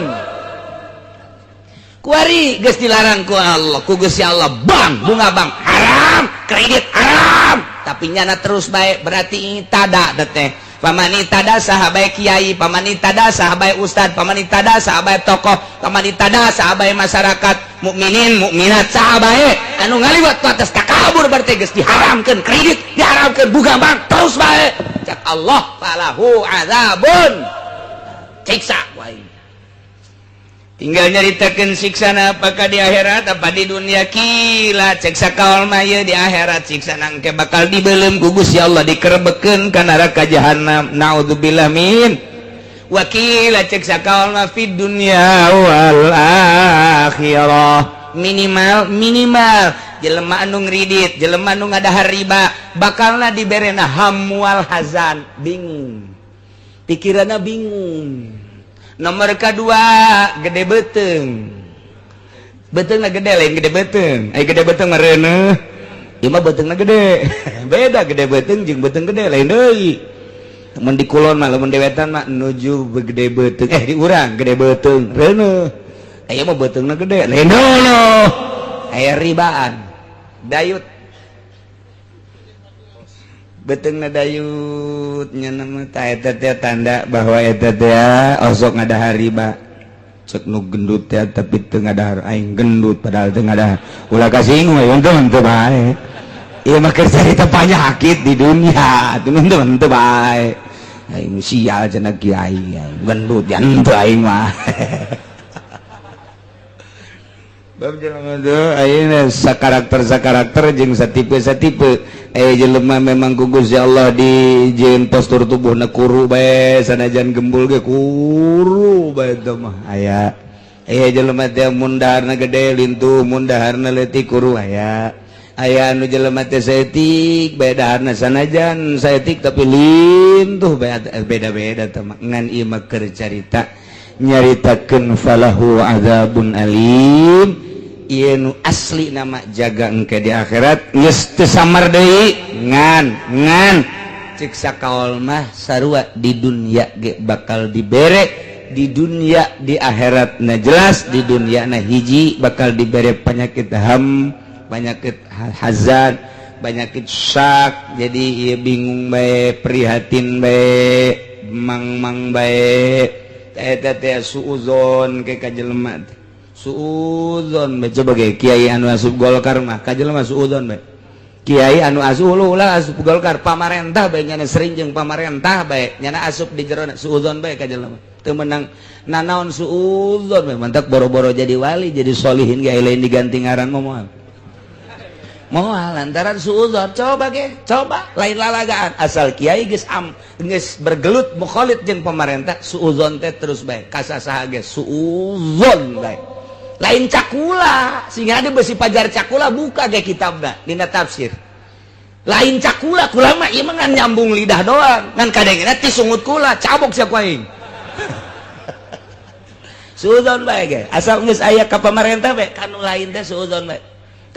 Kuari geus dilarang ku Allah, ku Gusti Allah, bang bunga bang haram, kredit haram, tapi nyana terus baik, berarti tada teh. Pamani tada sahabat kiai, pamani tada sahabat ustad, pamani tada sahabat tokoh, pamani tada sahabat masyarakat mukminin mukminat, sahabat anu ngaliwat atas takabur, berarti geus diharamkeun kredit, diharamkeun bunga bank, terus bae, cak Allah falahu azabun, siksa wae. Tinggal nyaritakeun siksana apakah di akhirat apa di dunia. Kila cek sakaol mah ieu di akhirat siksa nangke bakal dibelem ku Gusti Allah, dikerebekeun ka neraka jahanam, naudzubillah min. Wakila cek sakaol mah fid dunya wal akhirah. Minimal minimal jelema anu ngridit, jelema anu ngadahar riba, bakalna diberena hamwal hazan, bingung pikiranna, bingung. Nomor kedua gede beteng, beteng gede, lain gede beteng. Ay gede beteng marene ieu mah betengna gede, beda. Gede beteng jeung beteng gede lain deui. Mun di kulon mah, lamun di wetan mah nuju gede beteng, eh, di urang gede beteng reuneuh, aya mah betengna gede lain deui, aya ribaan dayut, betengna dayut nya nama ta. Eta teh tanda bahwa eta teh osok ngadahar riba. Cek nu gendut teh tapi teu ngadahar, aing gendut padahal teu ngadahar. Ulah kasinggung, aya teu bae. Ieu mah keur carita penyakit di dunia. Teman-teman teu bae. Aing sial cenah kiai, gendut jan teu aing mah. Bab jelema teh ayeuna sakarakter-sakarakter jeung satipe-satipe. Jelema memang ku Gusti Allah dijieun postur tubuhna kuru bae, sanajan gembul ge kuru bae teh mah aya. Jelema teh mun daharna gede lintuh, mun daharna leutik kuru aya. Aya anu jelema teh saeutik bae daharna, sanajan saeutik tapi lintuh bae, beda-beda teh mah. Ngan ieu mah keur carita nyaritakeun falahu adzabun alim. Ieu nu asli nama jaga engke di akhirat geus teu samar deui, ngan ngan cek sakaol mah sarua di dunia ge bakal dibere di dunia, di akhirat na jelas. Di dunia na hiji bakal dibere penyakit ham, penyakit hazan, penyakit syak, jadi ieu bingung bae, prihatin bae, mang-mang bae. Eta teh suuzon ke ka jelema teh. Suuzon bae, coba ge kiai anu asup Golkar mah ka jelema suuzon bae. Kiai anu asup ulah asup Golkar, pamarentah bae, nyana sering jeung pamarentah bae, nyana asup di jero suuzon bae ka jelema. Teu meunang nanaon suuzon bae, mantak boro-boro jadi wali, jadi solihin ge lain diganti ngaran mah moal. Moal lantaran suuzon. Coba ge, coba lain lalagaan, asal kiai geus am geus bergelut mukhalid jeung pemerintah, suuzon teh terus bae ka sasaha ge suuzon bae. Lain cakula sehingga ada besi pajar cakula, buka ge kitabna dina tafsir. Lain cakula, kula mah ieu mah ngan nyambung lidah doang, ngan kadangna ti sungut kula cabok sia ku aing. Suuzon bae ge asal geus aya ka pamarentah bae, kanu lain teh suuzon bae.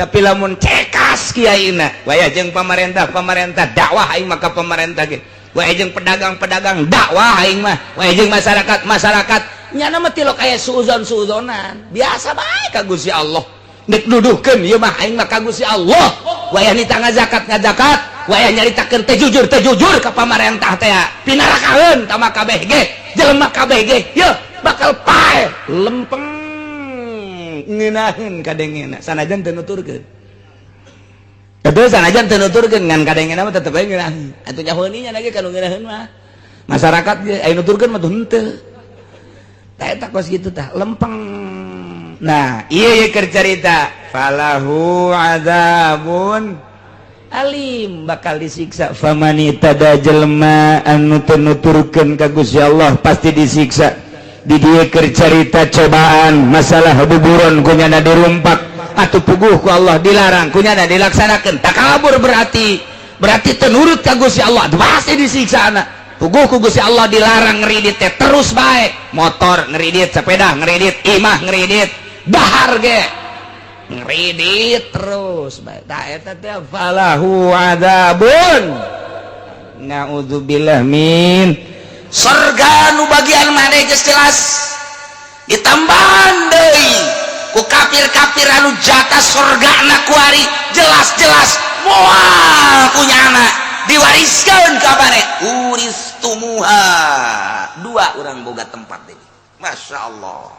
Tapi lamun cekas kiaina waya jeung pamarentah, pamarentah dakwah aing mah ka pamarentah ge, waya jeung pedagang-pedagang dakwah aing mah, waya jeung masyarakat masyarakat nyana mah tilok aya suuzon suuzonan biasa bae ka Gusti Allah. Nek duduhkeun ieu mah aing mah ka Gusti Allah, waya nita ngazakat ngazakat, waya nyaritakeun teh jujur teh jujur ka pamarentah teh, pinarakaeun tama kabeh ge, jelema kabeh ge yeuh bakal paeh lempeng ngeunaheun kadengena sanajan teu nuturkeun. Atuh sanajan teu nuturkeun ngan kadengena mah tetep bae ngeunaheun. Atuh nyahoeun nya lagi kanu ngeunaheun mah masyarakat ge, aya nuturkeun mah tuh henteu. Tah eta kos kitu tah lempeng. Nah, ieu ye keur carita falahu adzabun alim, bakal disiksa. Famani tada jelema anu teu nuturkeun ka Gusti Allah pasti disiksa. Di dieu keur carita cobaan masalah buburon kunyana dirumpak atuh puguh ku Allah dilarang kunyana dilaksanakeun, takabur, berarti berarti teu nurut ka Gusti Allah, pasti disiksa anak. Puguh ku Gusti Allah dilarang ngeridit teh terus bae, motor ngeridit, sepeda ngeridit, imah ngeridit, dahar ge ngeridit terus bae. Tah eta teh falahu adzabun, naudzubillah min.
Surga nu bagian maneh geus jelas, ditambahan deui ku kafir-kafir anu jatah surga na kuari jelas-jelas moal kunyana diwariskeun ka maneh. Uristumuha, dua orang boga tempat ini, Masya Allah,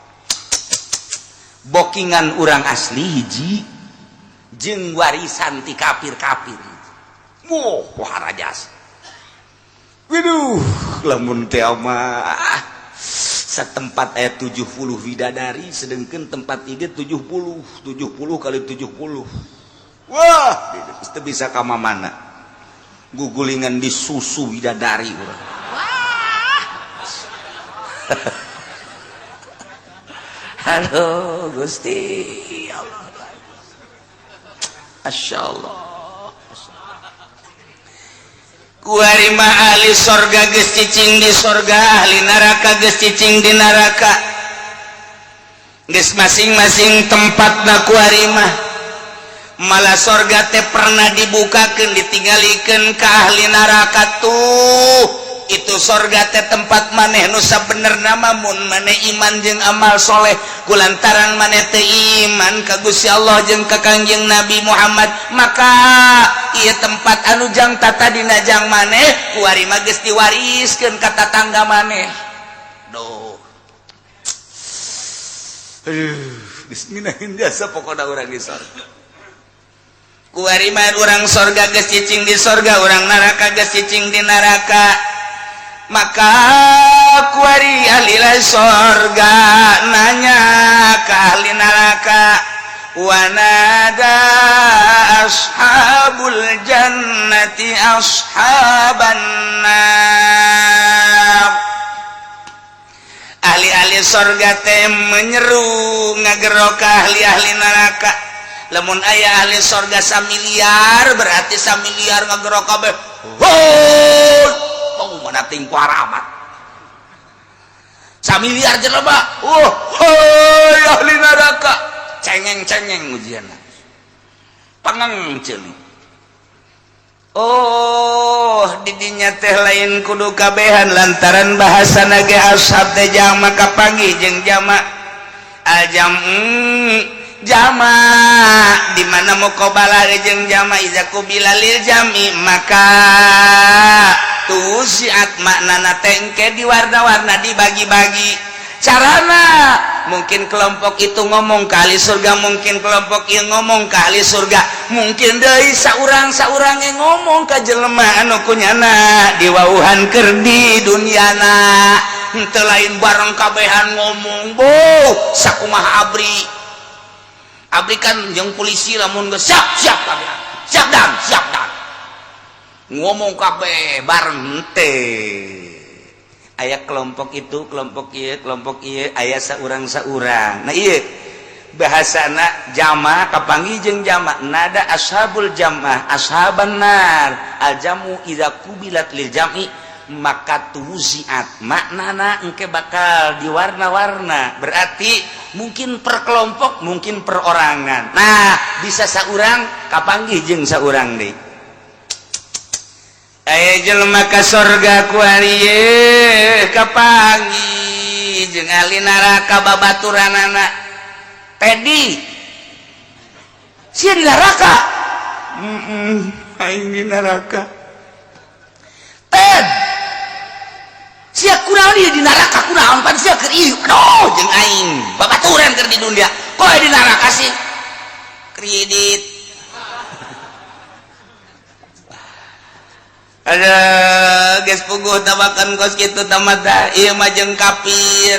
bokingan orang asli hiji jeung warisan ti kafir-kafir. Wah, wah rajas.
Waduh, lamun teh mah setempat aya 70 bidadari, sedangkan tempat ieu 70, 70 kali 70. Wah, itu bisa ka mana? Gugulingan di susu bidadari urang.
Wah.
Halo Gusti ya Allah. Masya Allah.
Kuari mah ahli sorga geus cicing di sorga, ahli neraka geus cicing di neraka, geus masing-masing tempatna. Kuari mah malah sorga teh pernah dibukakeun, ditinggalikeun ke ahli neraka tuh. Itu sorga teh tempat maneh nu sabenerna mah mun maneh iman jeung amal soleh. Kulantaran maneh teh iman ka Gusti Allah jeung ka Kangjeng Nabi Muhammad, maka ieu tempat anu jang tata dina jang maneh, kuari mah geus diwariskeun ka tatangga maneh. Duh.
Aduh, geus ngeunaheun jasa pokona urang di sorga.
Kuari mah urang sorga geus cicing di sorga, urang neraka geus cicing di neraka. Maka kuari ahli sorga nanya ke ahli neraka, wanada ashabul jannati ashaban nar. Ahli-ahli sorga teh menyeru ngagero ka ahli-ahli neraka. Lamun aya ahli sorga samiliar, berarti samiliar ngagero kabeh. Hoi, tong mana ting amat samiliar jelema. Oh, hoi ahli neraka, cengeng-cengeng ujian pangang ceuli. Oh, didinya teh lain kudu kabehan, lantaran bahasa nage ashab teh jama kapanggih jeung jama aljam jama di mana muqabalah jeung jama iza qubila lil jami maka tusiat maknana tengke di warna-warna dibagi-bagi. Carana mungkin kelompok itu ngomong ke ahli surga, mungkin kelompok yang ngomong ke ahli surga, mungkin deui saurang-saurang yang ngomong ka jelema anu kunyana diwauhan keur di dunyana. Henteu lain bareng kabehan ngomong. Bo sakumaha ABRI? ABRI kan jeung polisi lamun geus siap, siap kabehan, siap dan siap dan ngomong kabeh bareng teh. Aya kelompok itu, kelompok ieu, kelompok ieu, aya saurang-saurang. Nah, ieu bahasana jama kapanggih jeung jama, nada ashabul jamaah ashaban nar. Al jamu idza qubilat lil jam'i maka tuziat maknana engke bakal diwarna-warna, berarti mungkin per kelompok, mungkin perorangan. Nah, bisa saurang kapanggih jeung saurang deui. Aya jelema ka sorga kuari kapanggih jeung ahli neraka, babaturanana, "Tedi, sia di neraka?" "Aing di neraka." "Ted, sia kunaon di neraka? Kunaon pan sia keur ieu? Aduh, jeung aing babaturan keur di dunia, kok di neraka sih?" "Kredit." Ada geus puguh tabakan kos kitu tamata ieu mah jeung kafir.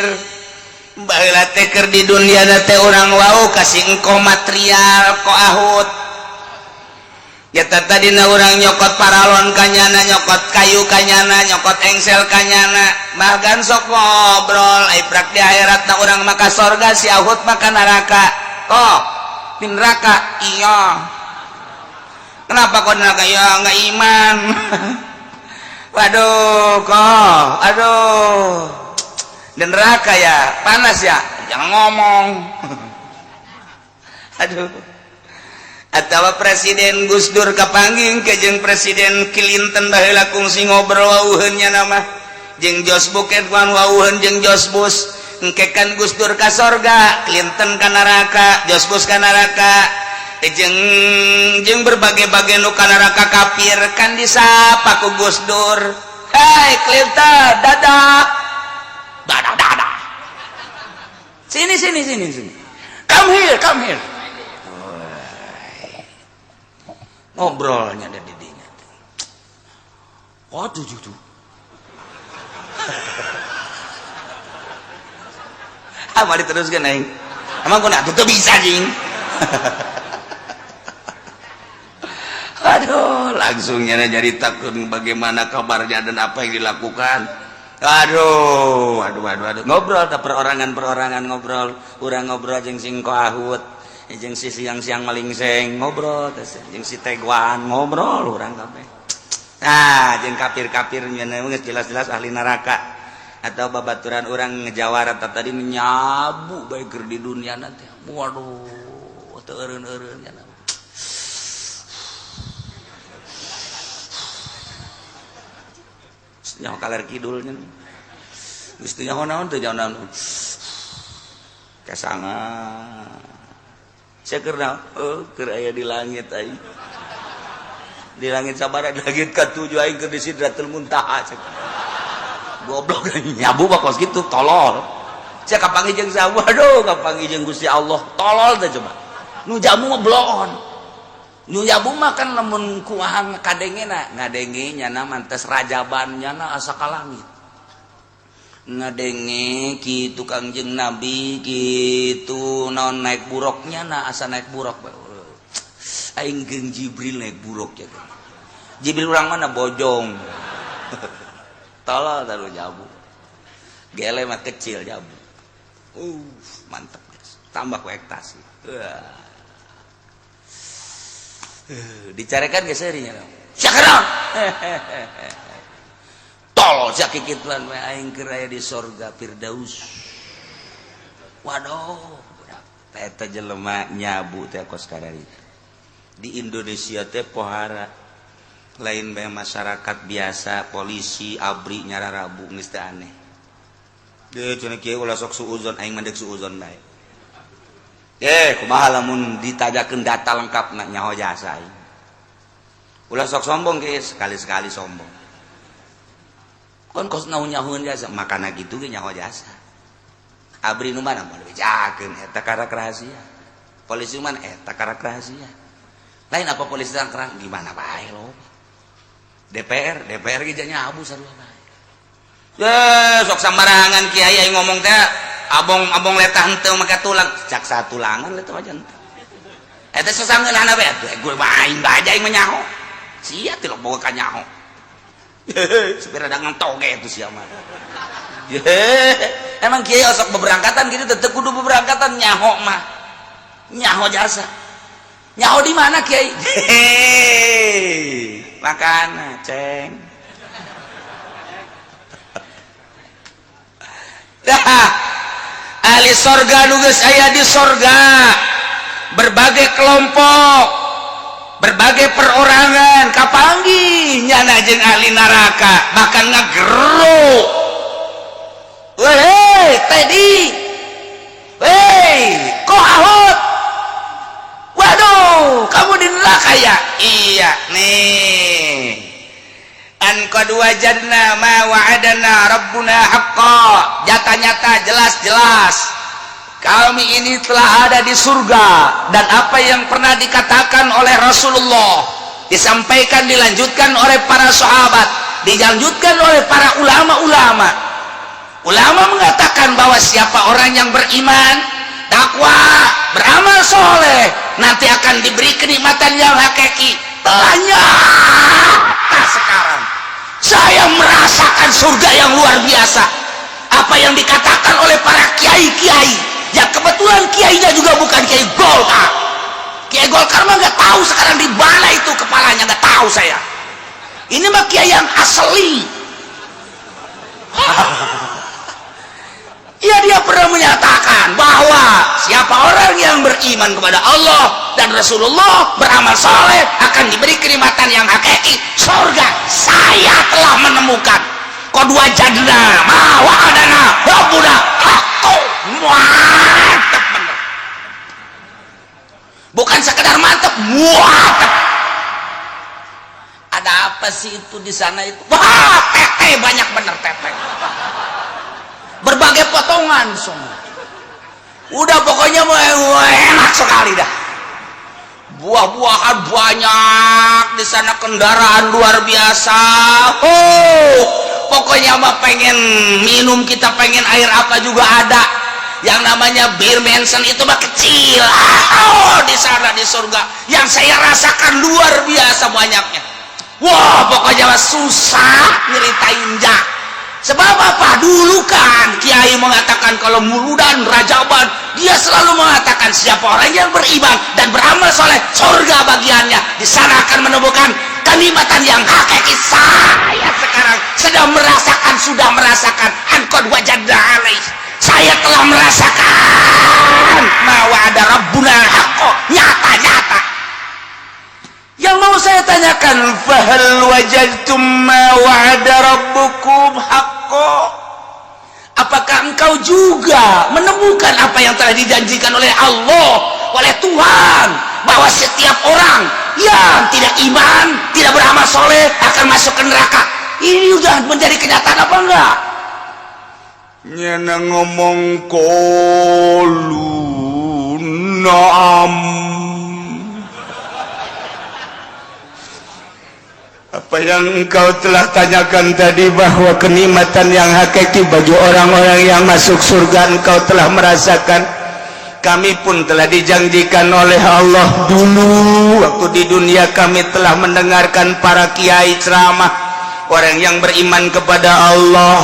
Baheula teh keur di dunia teh urang wau kasih engko material ko ahut ya. Tadina urang nyokot paralon kanyana, nyokot kayu kanyana, nyokot engsel kanyana, bahkan sok ngobrol. Ai prak di akhirat na urang maka sorga, si ahut maka neraka. "Kok di neraka?" "Iya." "Kenapa kok neraka?" "Ya nggak iman." "Waduh kok, aduh, di neraka ya panas ya?" "Jangan ngomong." Aduh, atau Presiden Gus Dur kapanggih ke jeung Presiden Clinton baheula, kungsi ngobrol wauheun nya nama jeung George Bush wan wauheun jeung George Bush. Engke kan Gus Dur ka sorga, Clinton ka neraka, George Bush ka neraka, jeung jeung berbagai-bagai nu ka neraka kafir. Kan disapa ku Gus Dur, "Hai Clinton, dadah dadah dadah, sini sini sini sini, come here, come here." Ngobrolnya ada di dinya. Waduh, tuh ah, mari teruskan aing. Emang kau nak tuh bisa jing. Aduh, langsungnya jadi takut bagaimana kabarnya dan apa yang dilakukan. Aduh, aduh, aduh, aduh. Ngobrol ke perorangan-perorangan ngobrol, urang ngobrol jeung sing ahut, jeung si siang-siang malingseng ngobrol, jeung si Teguan ngobrol urang kabeh. Nah, jeung kafir-kafir geus jelas-jelas ahli neraka atau babaturan urang ngejawara tadi nyabu bae keur di dunia nanti. Waduh, teu eureun-eureun nya. Nyaho kaler kidulnya geus teu nyaho naon, teu nyaho naon kasanga sia keur naon. Oh, keur aya di langit aing, di langit sabara, di langit katujuh aing keur di Sidratul Muntaha cek. Goblok, nyabu mah kos kitu tolol. Sia kapanggih jeung saha? Waduh, kapanggih jeung Gusti Allah, tolol teh. Coba nu jamu mah bloon. Nu nyabu mah kan lamun kumaha kadengena, ngadenge nyana mantes rajaban nyana asa ka langit. Ngadenge kitu Kangjeng Nabi kitu naon naik buruknya na asa naik buruk. Aing jeung Jibril naik buruk ya. Jibril urang mana bojong. Tolol taruh nyabu. Gele mah kecil nyabu. Mantep guys. Tambah ku ektasi. Dicarekan geus seurinya. Syakran. Tolol sia kikituan we aing keur aya di sorga Firdaus. Waduh, budak. Eta jelema nyabu teh kos kararitu. Di Indonesia teh pohara lain bae masyarakat biasa, polisi, abri nyararabu geus teh aneh. Deh cenah kieu ulah sok suuzon, aing mah deuk suuzon bae. Kumaha lamun ditajakeun data lengkap na nyaho jasa aing. Ulah sok sombong ge, sekali-sekali sombong. Kon kos naon nyahoeun jasa, makana kitu ge nyaho jasa. Abri nu mana moal bejakeun eta karak rahasia. Polisi mana eta karak rahasia. Lain apa polisi kerang gimana bae lo. DPR, DPR ge nyabu sarua bae. Ye, sok sambarangan kiai aing ngomong teh abong-abong letah henteu make tulang, cak satulangan letah aja henteu. Eta sasangeunana bae atuh gue mah aing bae aing mah nyaho. Sia teh boga ka nyaho. Supir ada toge itu sia mah. Emang kiai osok beberangkatan gitu tetep kudu beberangkatan nyaho mah. Nyaho jasa. Nyaho di mana kiai? Makana ceng. Dah. Ahli sorga nu geus aya di sorga. Berbagai kelompok, berbagai perorangan kapanggih nyana jeung ahli neraka bahkan ngageruk. Weh, Teddy. Weh, kok ahot? Waduh, kamu di neraka ya? Iya, nih. An qad wajadna ma wa'adana rabbuna haqqa. Nyata-nyata jelas-jelas kami ini telah ada di surga dan apa yang pernah dikatakan oleh Rasulullah disampaikan, dilanjutkan oleh para sahabat, dilanjutkan oleh para ulama-ulama. Ulama mengatakan bahwa siapa orang yang beriman, takwa, beramal soleh, nanti akan diberi kenikmatan yang hakiki. Telah nyata sekarang. Saya merasakan surga yang luar biasa. Apa yang dikatakan oleh para kiai-kiai, ya kebetulan kiainya juga bukan kiai Golkar. Kiai Golkar mah nggak tahu sekarang di mana itu kepalanya, nggak tahu saya. Ini mah kiai yang asli. Ya, dia pernah menyatakan bahwa siapa orang yang beriman kepada Allah dan Rasulullah, beramal soleh, akan diberi kenikmatan yang hakiki, surga. Saya telah menemukan qad wajadna ma wa'adana rabbuna haqqo. Mantap bener. Bukan sekedar mantap, mantap. Ada apa sih itu di sana itu? Wah, tete banyak bener tete. Berbagai potongan semua. Udah pokoknya enak sekali dah. Buah-buahan banyak di sana, kendaraan luar biasa. Oh, pokoknya mah pengen minum kita pengen air apa juga ada. Yang namanya bir Mansion itu mah kecil. Oh, di sana di surga yang saya rasakan luar biasa banyaknya. Wah, pokoknya mah susah nyeritain ja. Sebab apa? Dulu kan kiai mengatakan kalau muludan rajaban, dia selalu mengatakan siapa orang yang beriman dan beramal soleh, surga bagiannya. Di sana akan menemukan kenikmatan yang hakiki. Saya sekarang sedang merasakan, sudah merasakan angkot wajadna alaih. Saya telah merasakan ma wa'ada rabbuna haqqo, nyata-nyata. Yang mau saya tanyakan, fahal wajadtum ma wa'ada rabbukum haqqo? Apakah engkau juga menemukan apa yang telah dijanjikan oleh Allah, oleh Tuhan, bahwa setiap orang yang tidak iman, tidak beramal soleh akan masuk ke neraka? Ini udah menjadi kenyataan apa enggak?
Nyana ngomong qalu na'am.
Apa yang engkau telah tanyakan tadi, bahwa kenikmatan yang hakiki bagi orang-orang yang masuk surga, engkau telah merasakan. Kami pun telah dijanjikan oleh Allah. Dulu waktu di dunia kami telah mendengarkan para kiai ceramah, orang yang beriman kepada Allah,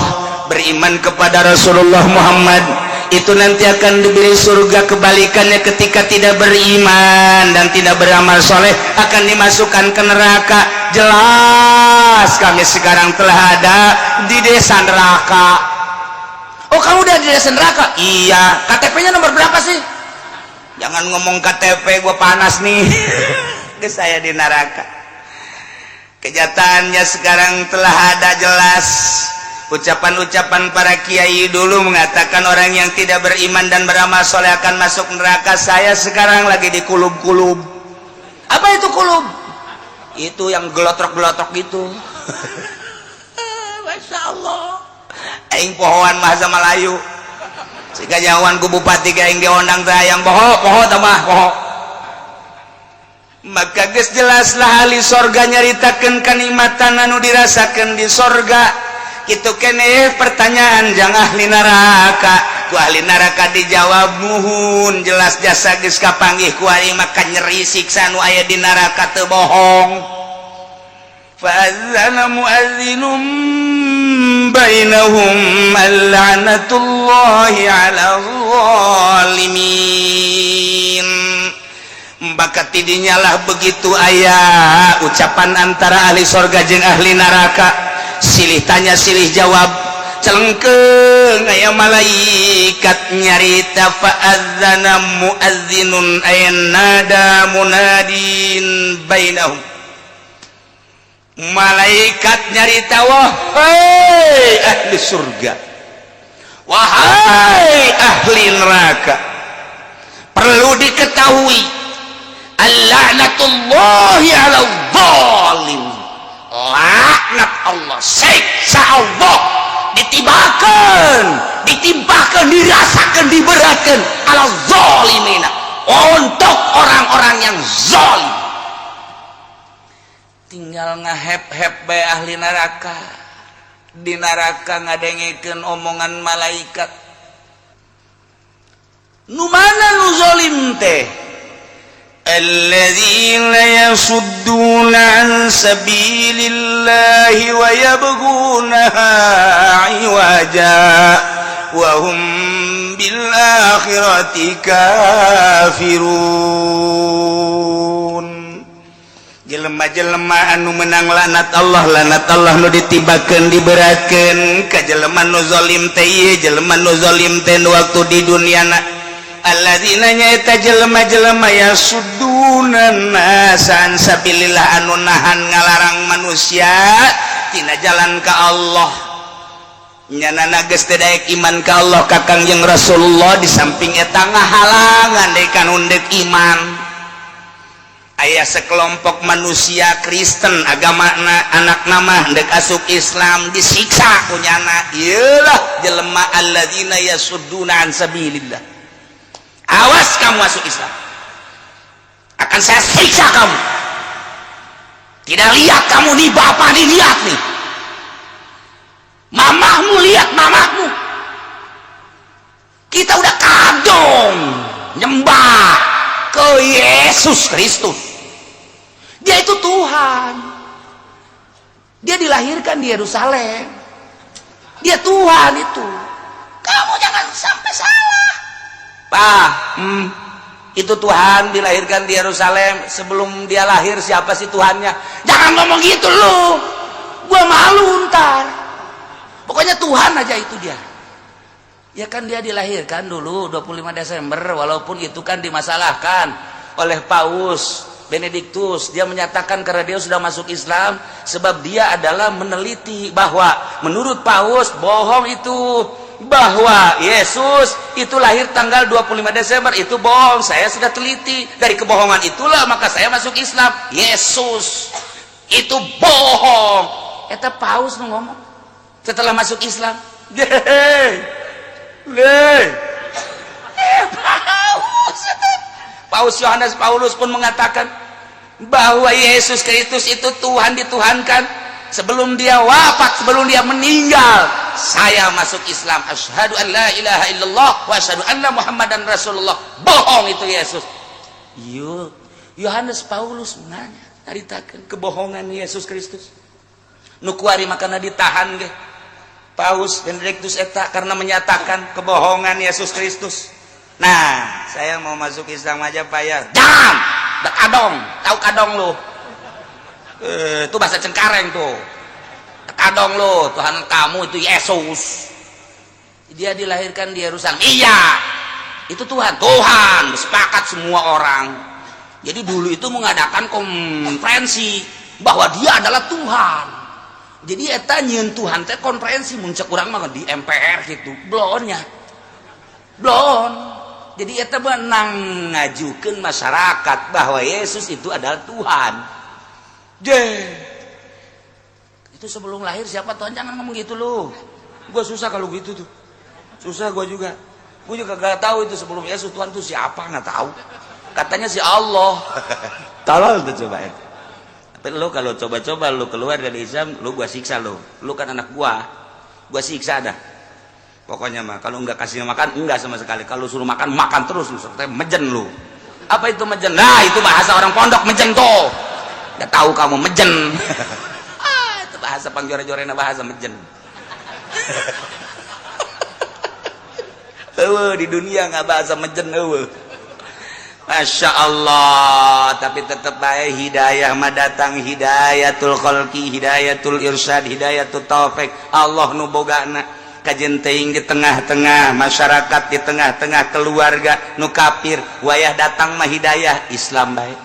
beriman kepada Rasulullah Muhammad itu nanti akan diberi surga. Kebalikannya, ketika tidak beriman dan tidak beramal soleh, akan dimasukkan ke neraka. Jelas kami sekarang telah ada di desa neraka.
Oh, kamu udah di desa neraka?
Iya.
KTP-nya nomor berapa sih?
Jangan ngomong KTP, gue panas nih. Ke saya di neraka, kenyataannya sekarang telah ada jelas. Ucapan-ucapan para kiai dulu mengatakan orang yang tidak beriman dan beramal soleh akan masuk neraka. Saya sekarang lagi di kulub-kulub.
Apa itu kulub?
Itu yang gelotrok-gelotrok gitu.
Masya Allah.
Aing pohoan bahasa Melayu. Sehingga jauhan ku bupati ke aing diondang teh yang poho, poho tambah poho. Maka geus jelaslah, ahli sorga nyaritakeun kanikmatan anu dirasakeun di sorga. Itu kene pertanyaan jang ahli neraka, ku ahli neraka dijawab, muhun, jelas jasa geus kapanggih ku aing, maka nyeri siksa nu aya di neraka teu bohong. Fa'adzana muadzinun bainahum la'natullahi 'alal zalimin. Maka tidinya lah begitu aya ucapan antara ahli sorga jeung ahli neraka, silih tanya silih jawab, celengkeung aya malaikat nyarita, fa'adzana muadzinun ay nada munadin bainahum. Malaikat nyarita, wahai ahli surga, wahai ahli neraka, perlu diketahui, al-la'natullahi 'ala zalim, laknat Allah, siksa Allah ditibakan, ditimpakan, dirasakan, diberatkan, ala zalimina, untuk orang-orang yang zalim. Tinggal ngahep-hep bae ahli neraka di neraka ngadengekeun omongan malaikat. Nu mana nu zalim teh? الذين يصدون عن سبيل الله ويبغونها عوجا وهم بالآخرة كافرون. Jelema-jelema anu menang laknat Allah, laknat Allah nu ditibakeun, diberatkeun ka jelema nu zalim teh ieu. Jelema nu zalim teh nu waktu di dunia na alladzina nyaeta jelema-jelema yasudduna nasa an sabilillah, anu nahan ngalarang manusia tina jalan ka Allah. Nyanana geus teu daek iman ka Allah, ka Kangjeng Rasulullah, di samping eta ngahalangan deui kanu deuk iman. Aya sekelompok manusia Kristen agamana, anak nama dek asup Islam disiksa ku nyana. Iyalah jelema alladzina yasudduna an sabilillah. Awas kamu masuk Islam, akan saya siksa kamu. Tidak lihat kamu nih, bapak nih, lihat nih mamahmu, lihat mamahmu. Kita udah kadung nyembah ke Yesus Kristus. Dia itu Tuhan, dia dilahirkan di Yerusalem, dia Tuhan itu. Kamu jangan sampai salah. Pak, itu Tuhan dilahirkan di Yerusalem. Sebelum dia lahir siapa sih Tuhannya? Jangan ngomong gitu lu, gua malu ntar. Pokoknya Tuhan aja itu dia. Ya kan dia dilahirkan dulu 25 Desember, walaupun itu kan dimasalahkan oleh Paus Benediktus. Dia menyatakan karena dia sudah masuk Islam, sebab dia adalah meneliti bahwa menurut Paus bohong itu, bahwa Yesus itu lahir tanggal 25 Desember itu bohong. Saya sudah teliti, dari kebohongan itulah maka saya masuk Islam. Yesus itu bohong. Eta Paus nu ngomong setelah masuk Islam. Paus, Paus Yohanes Paulus pun mengatakan Bahwa Yesus Kristus itu Tuhan, dituhankan. Sebelum dia wafat, sebelum dia meninggal, saya masuk Islam, asyhadu an la ilaha illallah wa asyhadu anna Muhammadan Rasulullah. Bohong itu Yesus. Yuk, Yohanes Paulus nanya, caritakeun kebohongan Yesus Kristus. Nu kuari makana ditahan ge Paus Benedictus eta karena menyatakan kebohongan Yesus Kristus. Nah, saya mau masuk Islam aja, Pak, ya. Jangan. Dak kadong, tahu kadong lu? Eh, itu bahasa Cengkareng tuh. Kadong lu, Tuhan kamu itu Yesus. Dia dilahirkan di Yerusalem. Iya. Itu Tuhan. Tuhan, sepakat semua orang. Jadi dulu itu mengadakan konferensi bahwa dia adalah Tuhan. Jadi eta nyieun Tuhan teh konferensi, mun cek urang mah di MPR gitu. Blonnya. Blon. Jadi eta menang ngajukeun masyarakat bahwa Yesus itu adalah Tuhan. Je. Itu sebelum lahir siapa Tuhan? Jangan ngomong gitu lu. Gua susah kalau gitu tuh. Susah gua juga. Gua juga gak tahu itu sebelum Yesus Tuhan tuh siapa, nggak tahu. Katanya si Allah. Tolol tuh, coba ya. Tapi lu kalau coba-coba lu keluar dari Islam, lu gua siksa lu. Lu kan anak gua. Gua siksa dah. Pokoknya mah kalau nggak kasih makan enggak sama sekali. Kalau suruh makan, makan terus lu, sampai mejen lu. Apa itu mejen? Nah, itu bahasa orang pondok, mejen tuh. Nggak tahu kamu mejen. Ah, itu bahasa pangjore-jorena, bahasa mejen. Eueuh, di dunia nggak bahasa mejen eueuh. Masya Allah, tapi tetap baik hidayah mah datang, hidayatul khalqi, hidayatul irsyad, hidayatul taufik. Allah nu bogana. Kajen teuing di tengah-tengah masyarakat, di tengah-tengah keluarga nu kafir, wayah datang mah hidayah Islam baik.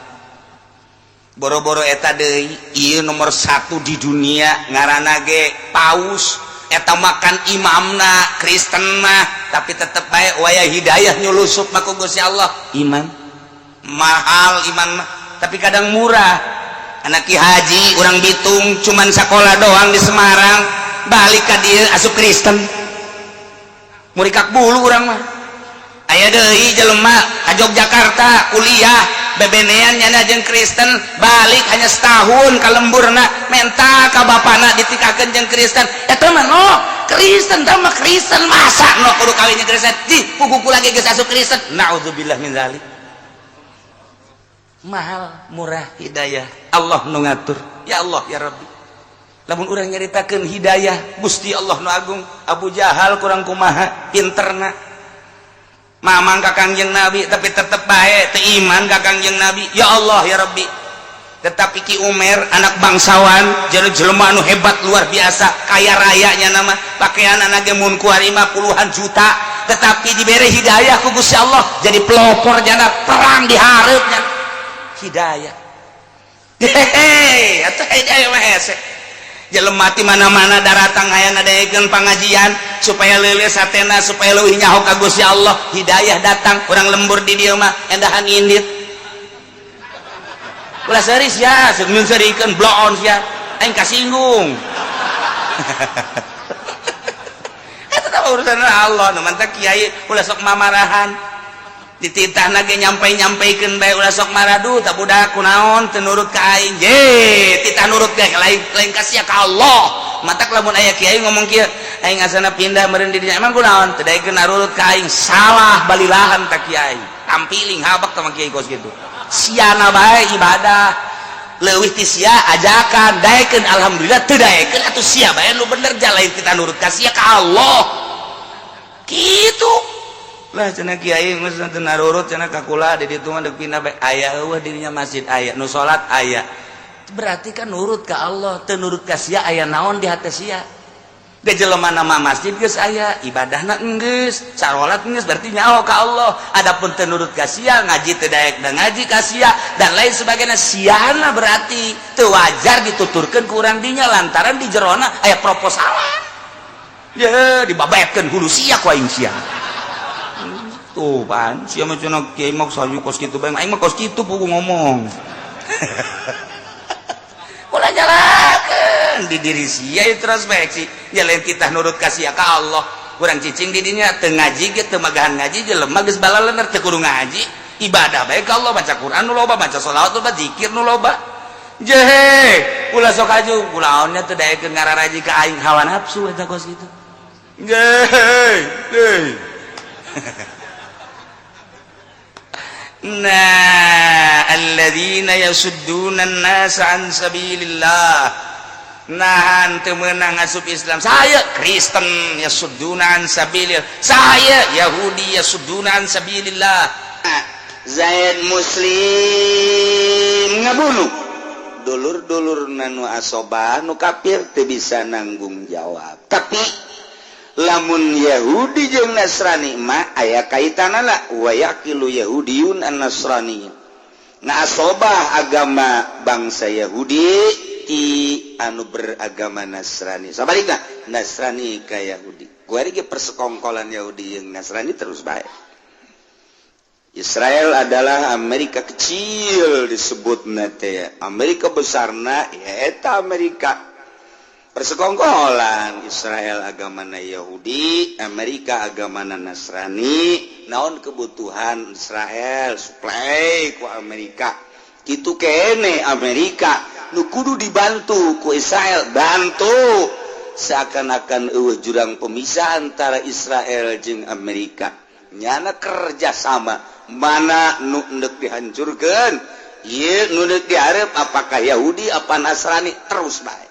Boro-boro eta deui, ieu nomor satu di dunia ngaranna ge paus eta, makan imamna Kristen mah, tapi tetep baik wayah hidayah nyulusup mah ku Gusti Allah iman. Mahal iman mah, tapi kadang murah. Anak Ki Haji orang Bitung, cuman sekolah doang di Semarang, balik ka dieu asup Kristen, murikak bulu urang mah. Aya deui jelema ka Yogyakarta kuliah, bebenean nyana jeung Kristen, balik hanya setahun ka lemburna, menta ka bapana ditikahkeun jeung Kristen. Eta mah no Kristen, tah mah Kristen, masa no kudu kawin jeung Kristen di puguku lagi geus asup Kristen. Naudzubillah min zalik. Mahal murah hidayah Allah nu ngatur. Ya Allah, ya Rabbi, lamun urang nyaritakeun hidayah Gusti Allah nu agung, Abu Jahal kurang kumaha pinterna mamang ka Kangjeng Nabi, tapi tetep bae teu iman ka Kangjeng Nabi. Ya Allah, ya Rabbi. Tetapi Ki Umer anak bangsawan, jadi jelema anu hebat luar biasa, kaya rayanya, nama pakaian anak ge mun kuari mah puluhan juta, tetapi diberi hidayah ku Gusti Allah jadi pelopor jana perang di hareupnya. Hidayah, hehehe, atuh hidayah mah hese. Jelema ti mana-mana daratang aya ngadaekeun pangajian supaya leuleus hatena, supaya leuwih nyaho ka Gusti Allah. Hidayah datang, urang lembur di dieu mah endahan indit. Ulah seuri sia, seung seurikeun bloon sia, aing kasinggung. Eta tah urusan Allah. Nu mantak kiai ulah sok mamarahan, dititah ge nyampai-nyampaikeun bae, ulah sok maradu tak budak kunaon teu nurut ka aing. Je titah nurut ge lain lain ka sia, ka Allah. Matak lamun aya kiai ngomong kieu, aing asana pindah meureun di dinya, emang kunaon teu daekeun nurut ka aing, salah balilahan ta kiai, tampiling habak sama kiai kos kitu. Siana bae ibadah leuwih ti sia, ajakan daekeun alhamdulillah, teu daekeun atuh sia bae nu bener, lain kita nurut ka sia, ka Allah kitu lah. Cenah kiai geus teu narurut cenah ka kula di ditu mah, deuk pindah bae. Aya eueuh dirinya masjid, aya nu salat aya, berarti kan nurut ka Allah. Teu nurut ka sia, aya naon di hati sia ge? Jelema nama masjid geus aya, ibadahna geus, sarolat geus, berarti nyaho ka Allah. Adapun teu nurut ka sia, ngaji teu daek da ngaji ka sia dan lain sebagainya, siana berarti teu wajar dituturkeun ku urang dinya lantaran di jerona aya proposalan. Ye, dibabetkeun hulu sia ku aing sia. Tuh pan sia mah cenah kiai mah saju kos kitu bae, aing mah kos kitu pugu ngomong. Ulah nyalakeun di diri sia, introspeksi ya, lain kita nurut ka sia, ka Allah. Kurang cicing di dinya teu ngaji ge, teu magahan ngaji, jelema geus balalener teu kudu ngaji. Ibadah bae ka Allah, baca Quran nu loba, baca sholawat loba, zikir nu loba. Jehe, ulah sok aju, kulaonnya teu daekeun ngararaji ka aing hawa nafsu eta kos kitu. Jehe, deui. Nah, alladzina yasudduna an-nasa an sabilillah. Nahan teu meunang asup Islam. Saya Kristen yasudduna an sabilillah. Saya Yahudi yasudduna an sabilillah.
Zaid Muslim ngabunuh dulur-dulur nanu asobah nu kafir teu bisa nanggung jawab. Tapi lamun Yahudi jeung Nasrani mah aya kaitanana wa yaqilu Yahudiyun an Nasrani. Nah, asobah agama bangsa Yahudi ti anu beragama Nasrani. Sabalikna Nasrani ka Yahudi. Kuari ge persekongkolan Yahudi jeung Nasrani terus bae. Israel adalah Amerika kecil disebutna teh. Amerika besarna ya eta Amerika. Persekongkolan Israel agamana Yahudi, Amerika agamana Nasrani. Naon kebutuhan Israel suplai ku Amerika. Kitu kene Amerika nu kudu dibantu ku Israel, bantu. Seakan-akan eueuh jurang pemisah antara Israel jeung Amerika. Nyana kerjasama mana nu endek dihancurkan, ieu nu deuk dihareup apakah Yahudi apa Nasrani terus bae.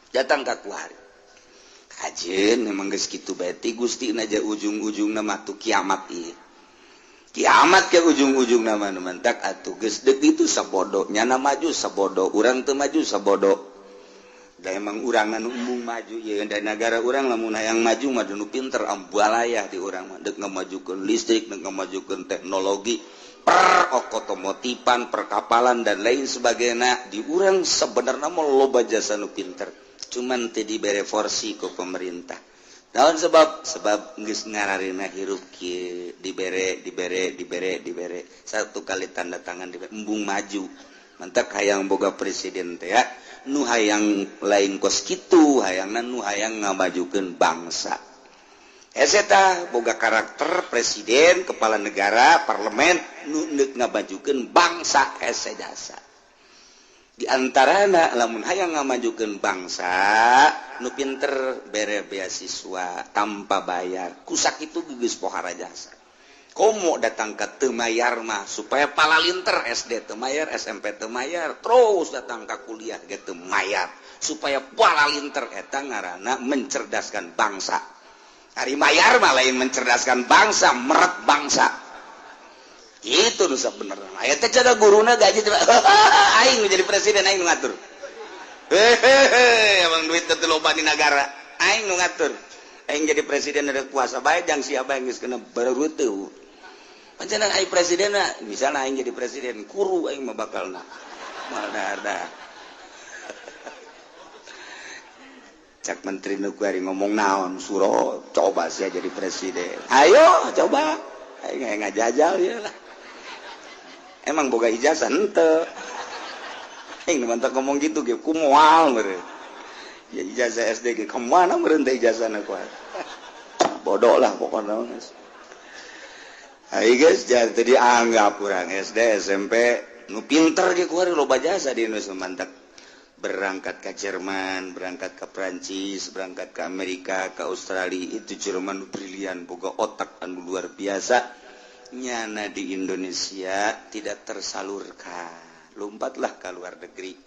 Datang ka kuari. Kajeun memang geus kitu bae ti Gusti aja ujung-ujungna mah tuh kiamat ieu. Kiamat ke ujung-ujungna mah nu mantak atuh geus deuk ditu sabodo, nyana maju sabodo, urang teu maju sabodo. Da emang urang anu embung maju ieu da negara urang lamun hayang maju mah nu pinter ambalayah di urang mah deuk ngamajukeun listrik, deuk ngamajukeun teknologi, per otomotifan, perkapalan dan lain sebagainya. Di urang sebenarnya mah loba jasa nu pinter, cuman teu dibere porsi ku pemerintah. Naon sebab? Sebab geus ngararina hirup kieu dibere dibere dibere dibere satu kali tanda tangan dibere embung maju. Mantak hayang boga presiden teh ya nu hayang lain kos kitu, hayangna nu hayang ngamajukeun bangsa. Eta boga karakter presiden, kepala negara, parlemen nu neuk ngamajukeun bangsa hese jasa. Di antarana lamun hayang ngamajukeun bangsa nu pinter bere beasiswa tanpa bayar. Kusak itu geus pohara jasa. Komo datang ke teu mayar mah supaya palalinter SD teu mayar, SMP teu mayar, terus datang ke kuliah ge teu mayar supaya palalinter eta ngaranna mencerdaskan bangsa. Ari mayar mah lain mencerdaskan bangsa, meret bangsa. Itu nu sabenerna. Aya teh cara guruna gaji teh aing nu jadi presiden aing nu ngatur. Hehehe, emang duit teh loba di nagara, aing nu ngatur. Aing jadi presiden ada kuasa bae jang siapa yang geus kena bareuteut. Pancen aing presiden misalnya aing jadi presiden kuru aing mah bakalna. Moal dahar. Cak menteri nu kuari ngomong naon suro coba sia jadi presiden. Ayo coba. Aing ngajajal ieu lah. Emang boga ijazah henteu. Aing mantap ngomong gitu ge ku moal meureun. Ya ijazah SD ge ka mana meureun teh ijazahna ku. Bodoh lah pokokna. Ayo guys, jadi anggap kurang SD, SMP, nu pinter ge kuari loba jasa di Indonesia mantap. Berangkat ke Jerman, berangkat ke Prancis, berangkat ke Amerika, ke Australia, itu Jerman brilian, boga otak anu luar biasa. Nyana di Indonesia tidak tersalurkan. Lompatlah ke luar negeri.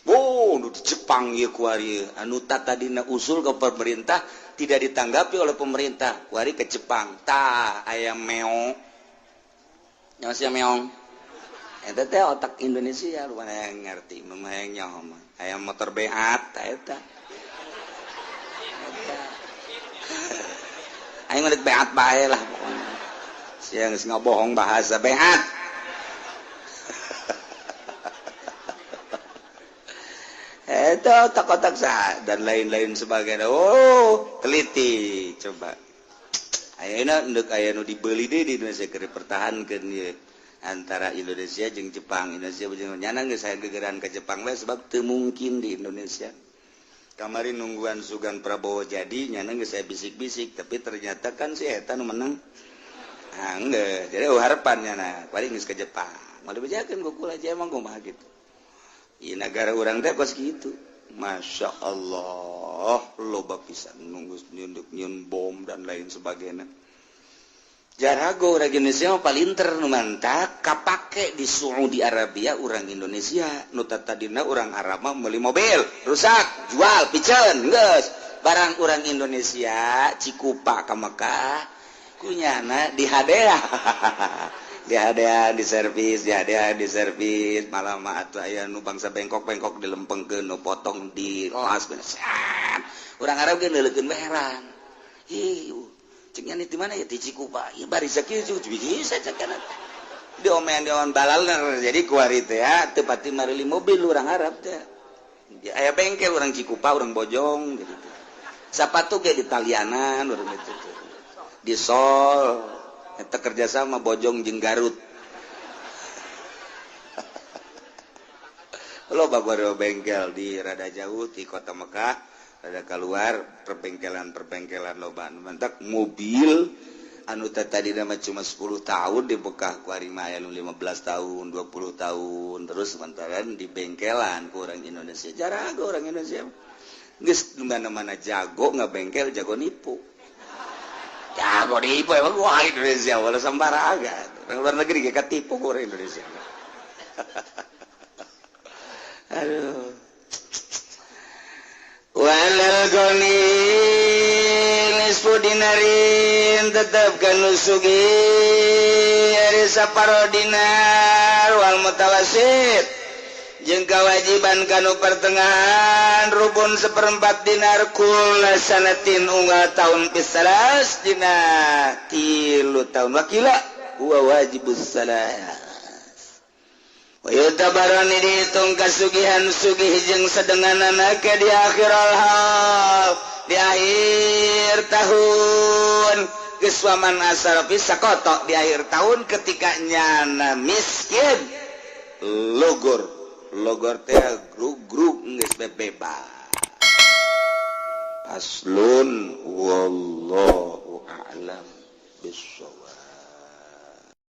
Oh, nu di Jepang ieu kuari anu tadina usul ke pemerintah tidak ditanggapi oleh pemerintah. Kuari ke Jepang. Tah aya meong. Nyawa sia meong. Eta teh otak Indonesia lu mana yang ngerti, mah hayang nyaho mah. Aya motor beat tah eta. Eta. Aing mah beat bae lah pokoknya. Sia geus ngabohong bahasa beat. Itu otak-otak sah dan lain-lain sebagainya. Oh, teliti coba. Ayeuna endek aya nu dibeli deui di Indonesia keur dipertahankeun ieu antara Indonesia jeung Jepang. Indonesia jeung nyana geus aya gegeran ka Jepang we sebab teu mungkin di Indonesia. Kamari nungguan Sugan Prabowo jadi nyana geus aya bisik-bisik tapi ternyata kan si eta nu menang.
Nah, enggak, jadi harapannya nah paling geus ke Jepang mau dibejakeun ku kula aja emang kumaha gitu. Ieu negara urang teh kos kitu. Masya Allah, loba pisan nunggu nyieun bom dan lain sebagainya. Jarago orang Indonesia mah palinter, nu mantak kapake di Saudi Arabia. Orang Indonesia nu tadina orang Arab mah meuli mobil rusak jual piceun geus barang. Orang Indonesia Cikupa ka Mekah kunyana di hadea di hadea di servis, di hadea di servis. Malah mah atuh aya nu bangsa bengkok-bengkok dilempengkeun, nu potong di las. Orang Arab ge neuleukeun heran, ih ceknya di mana ya? Di Cikupa ya bari sakieu bisa cek diomean diomean balal. Jadi kuari teh ya teu pati mareli mobil orang Arab teh. Aya bengkel orang Cikupa, orang Bojong gitu. Sapatu ge di Talianan orang itu di sol eta kerjasama Bojong jeung Garut. Loba bengkel di rada jauh di kota Mekah, rada keluar, perbengkelan-perbengkelan loba. Mantak mobil anu tadi nama cuma 10 tahun di Mekah ku ari mah aya 15 tahun, 20 tahun terus sementara di bengkelan ku orang Indonesia. Jarang orang Indonesia geus mana-mana jago ngabengkel, jago nipu, jago nipu emang. Wah, Indonesia wala sembarangan. Orang luar negeri kayak ketipu ku orang Indonesia. Aduh. Walal goni nisfu dinarin, tetep kanu sugih ari saparo dinar. Wal mutawasit, jeung kewajiban kanu pertengahan, rubun seperempat dinar kula sanatin unggal tahun pisalas dina 3 tahun. Wakila huwa wajibus salas. Tabarani dihitung kasugihan sugih jeung sedengan ke di akhir al di akhir tahun geus waman asar bisa kotok di akhir tahun ketika nyana miskin logor logor teh grug grug geus bebas. Faslun, wallahu.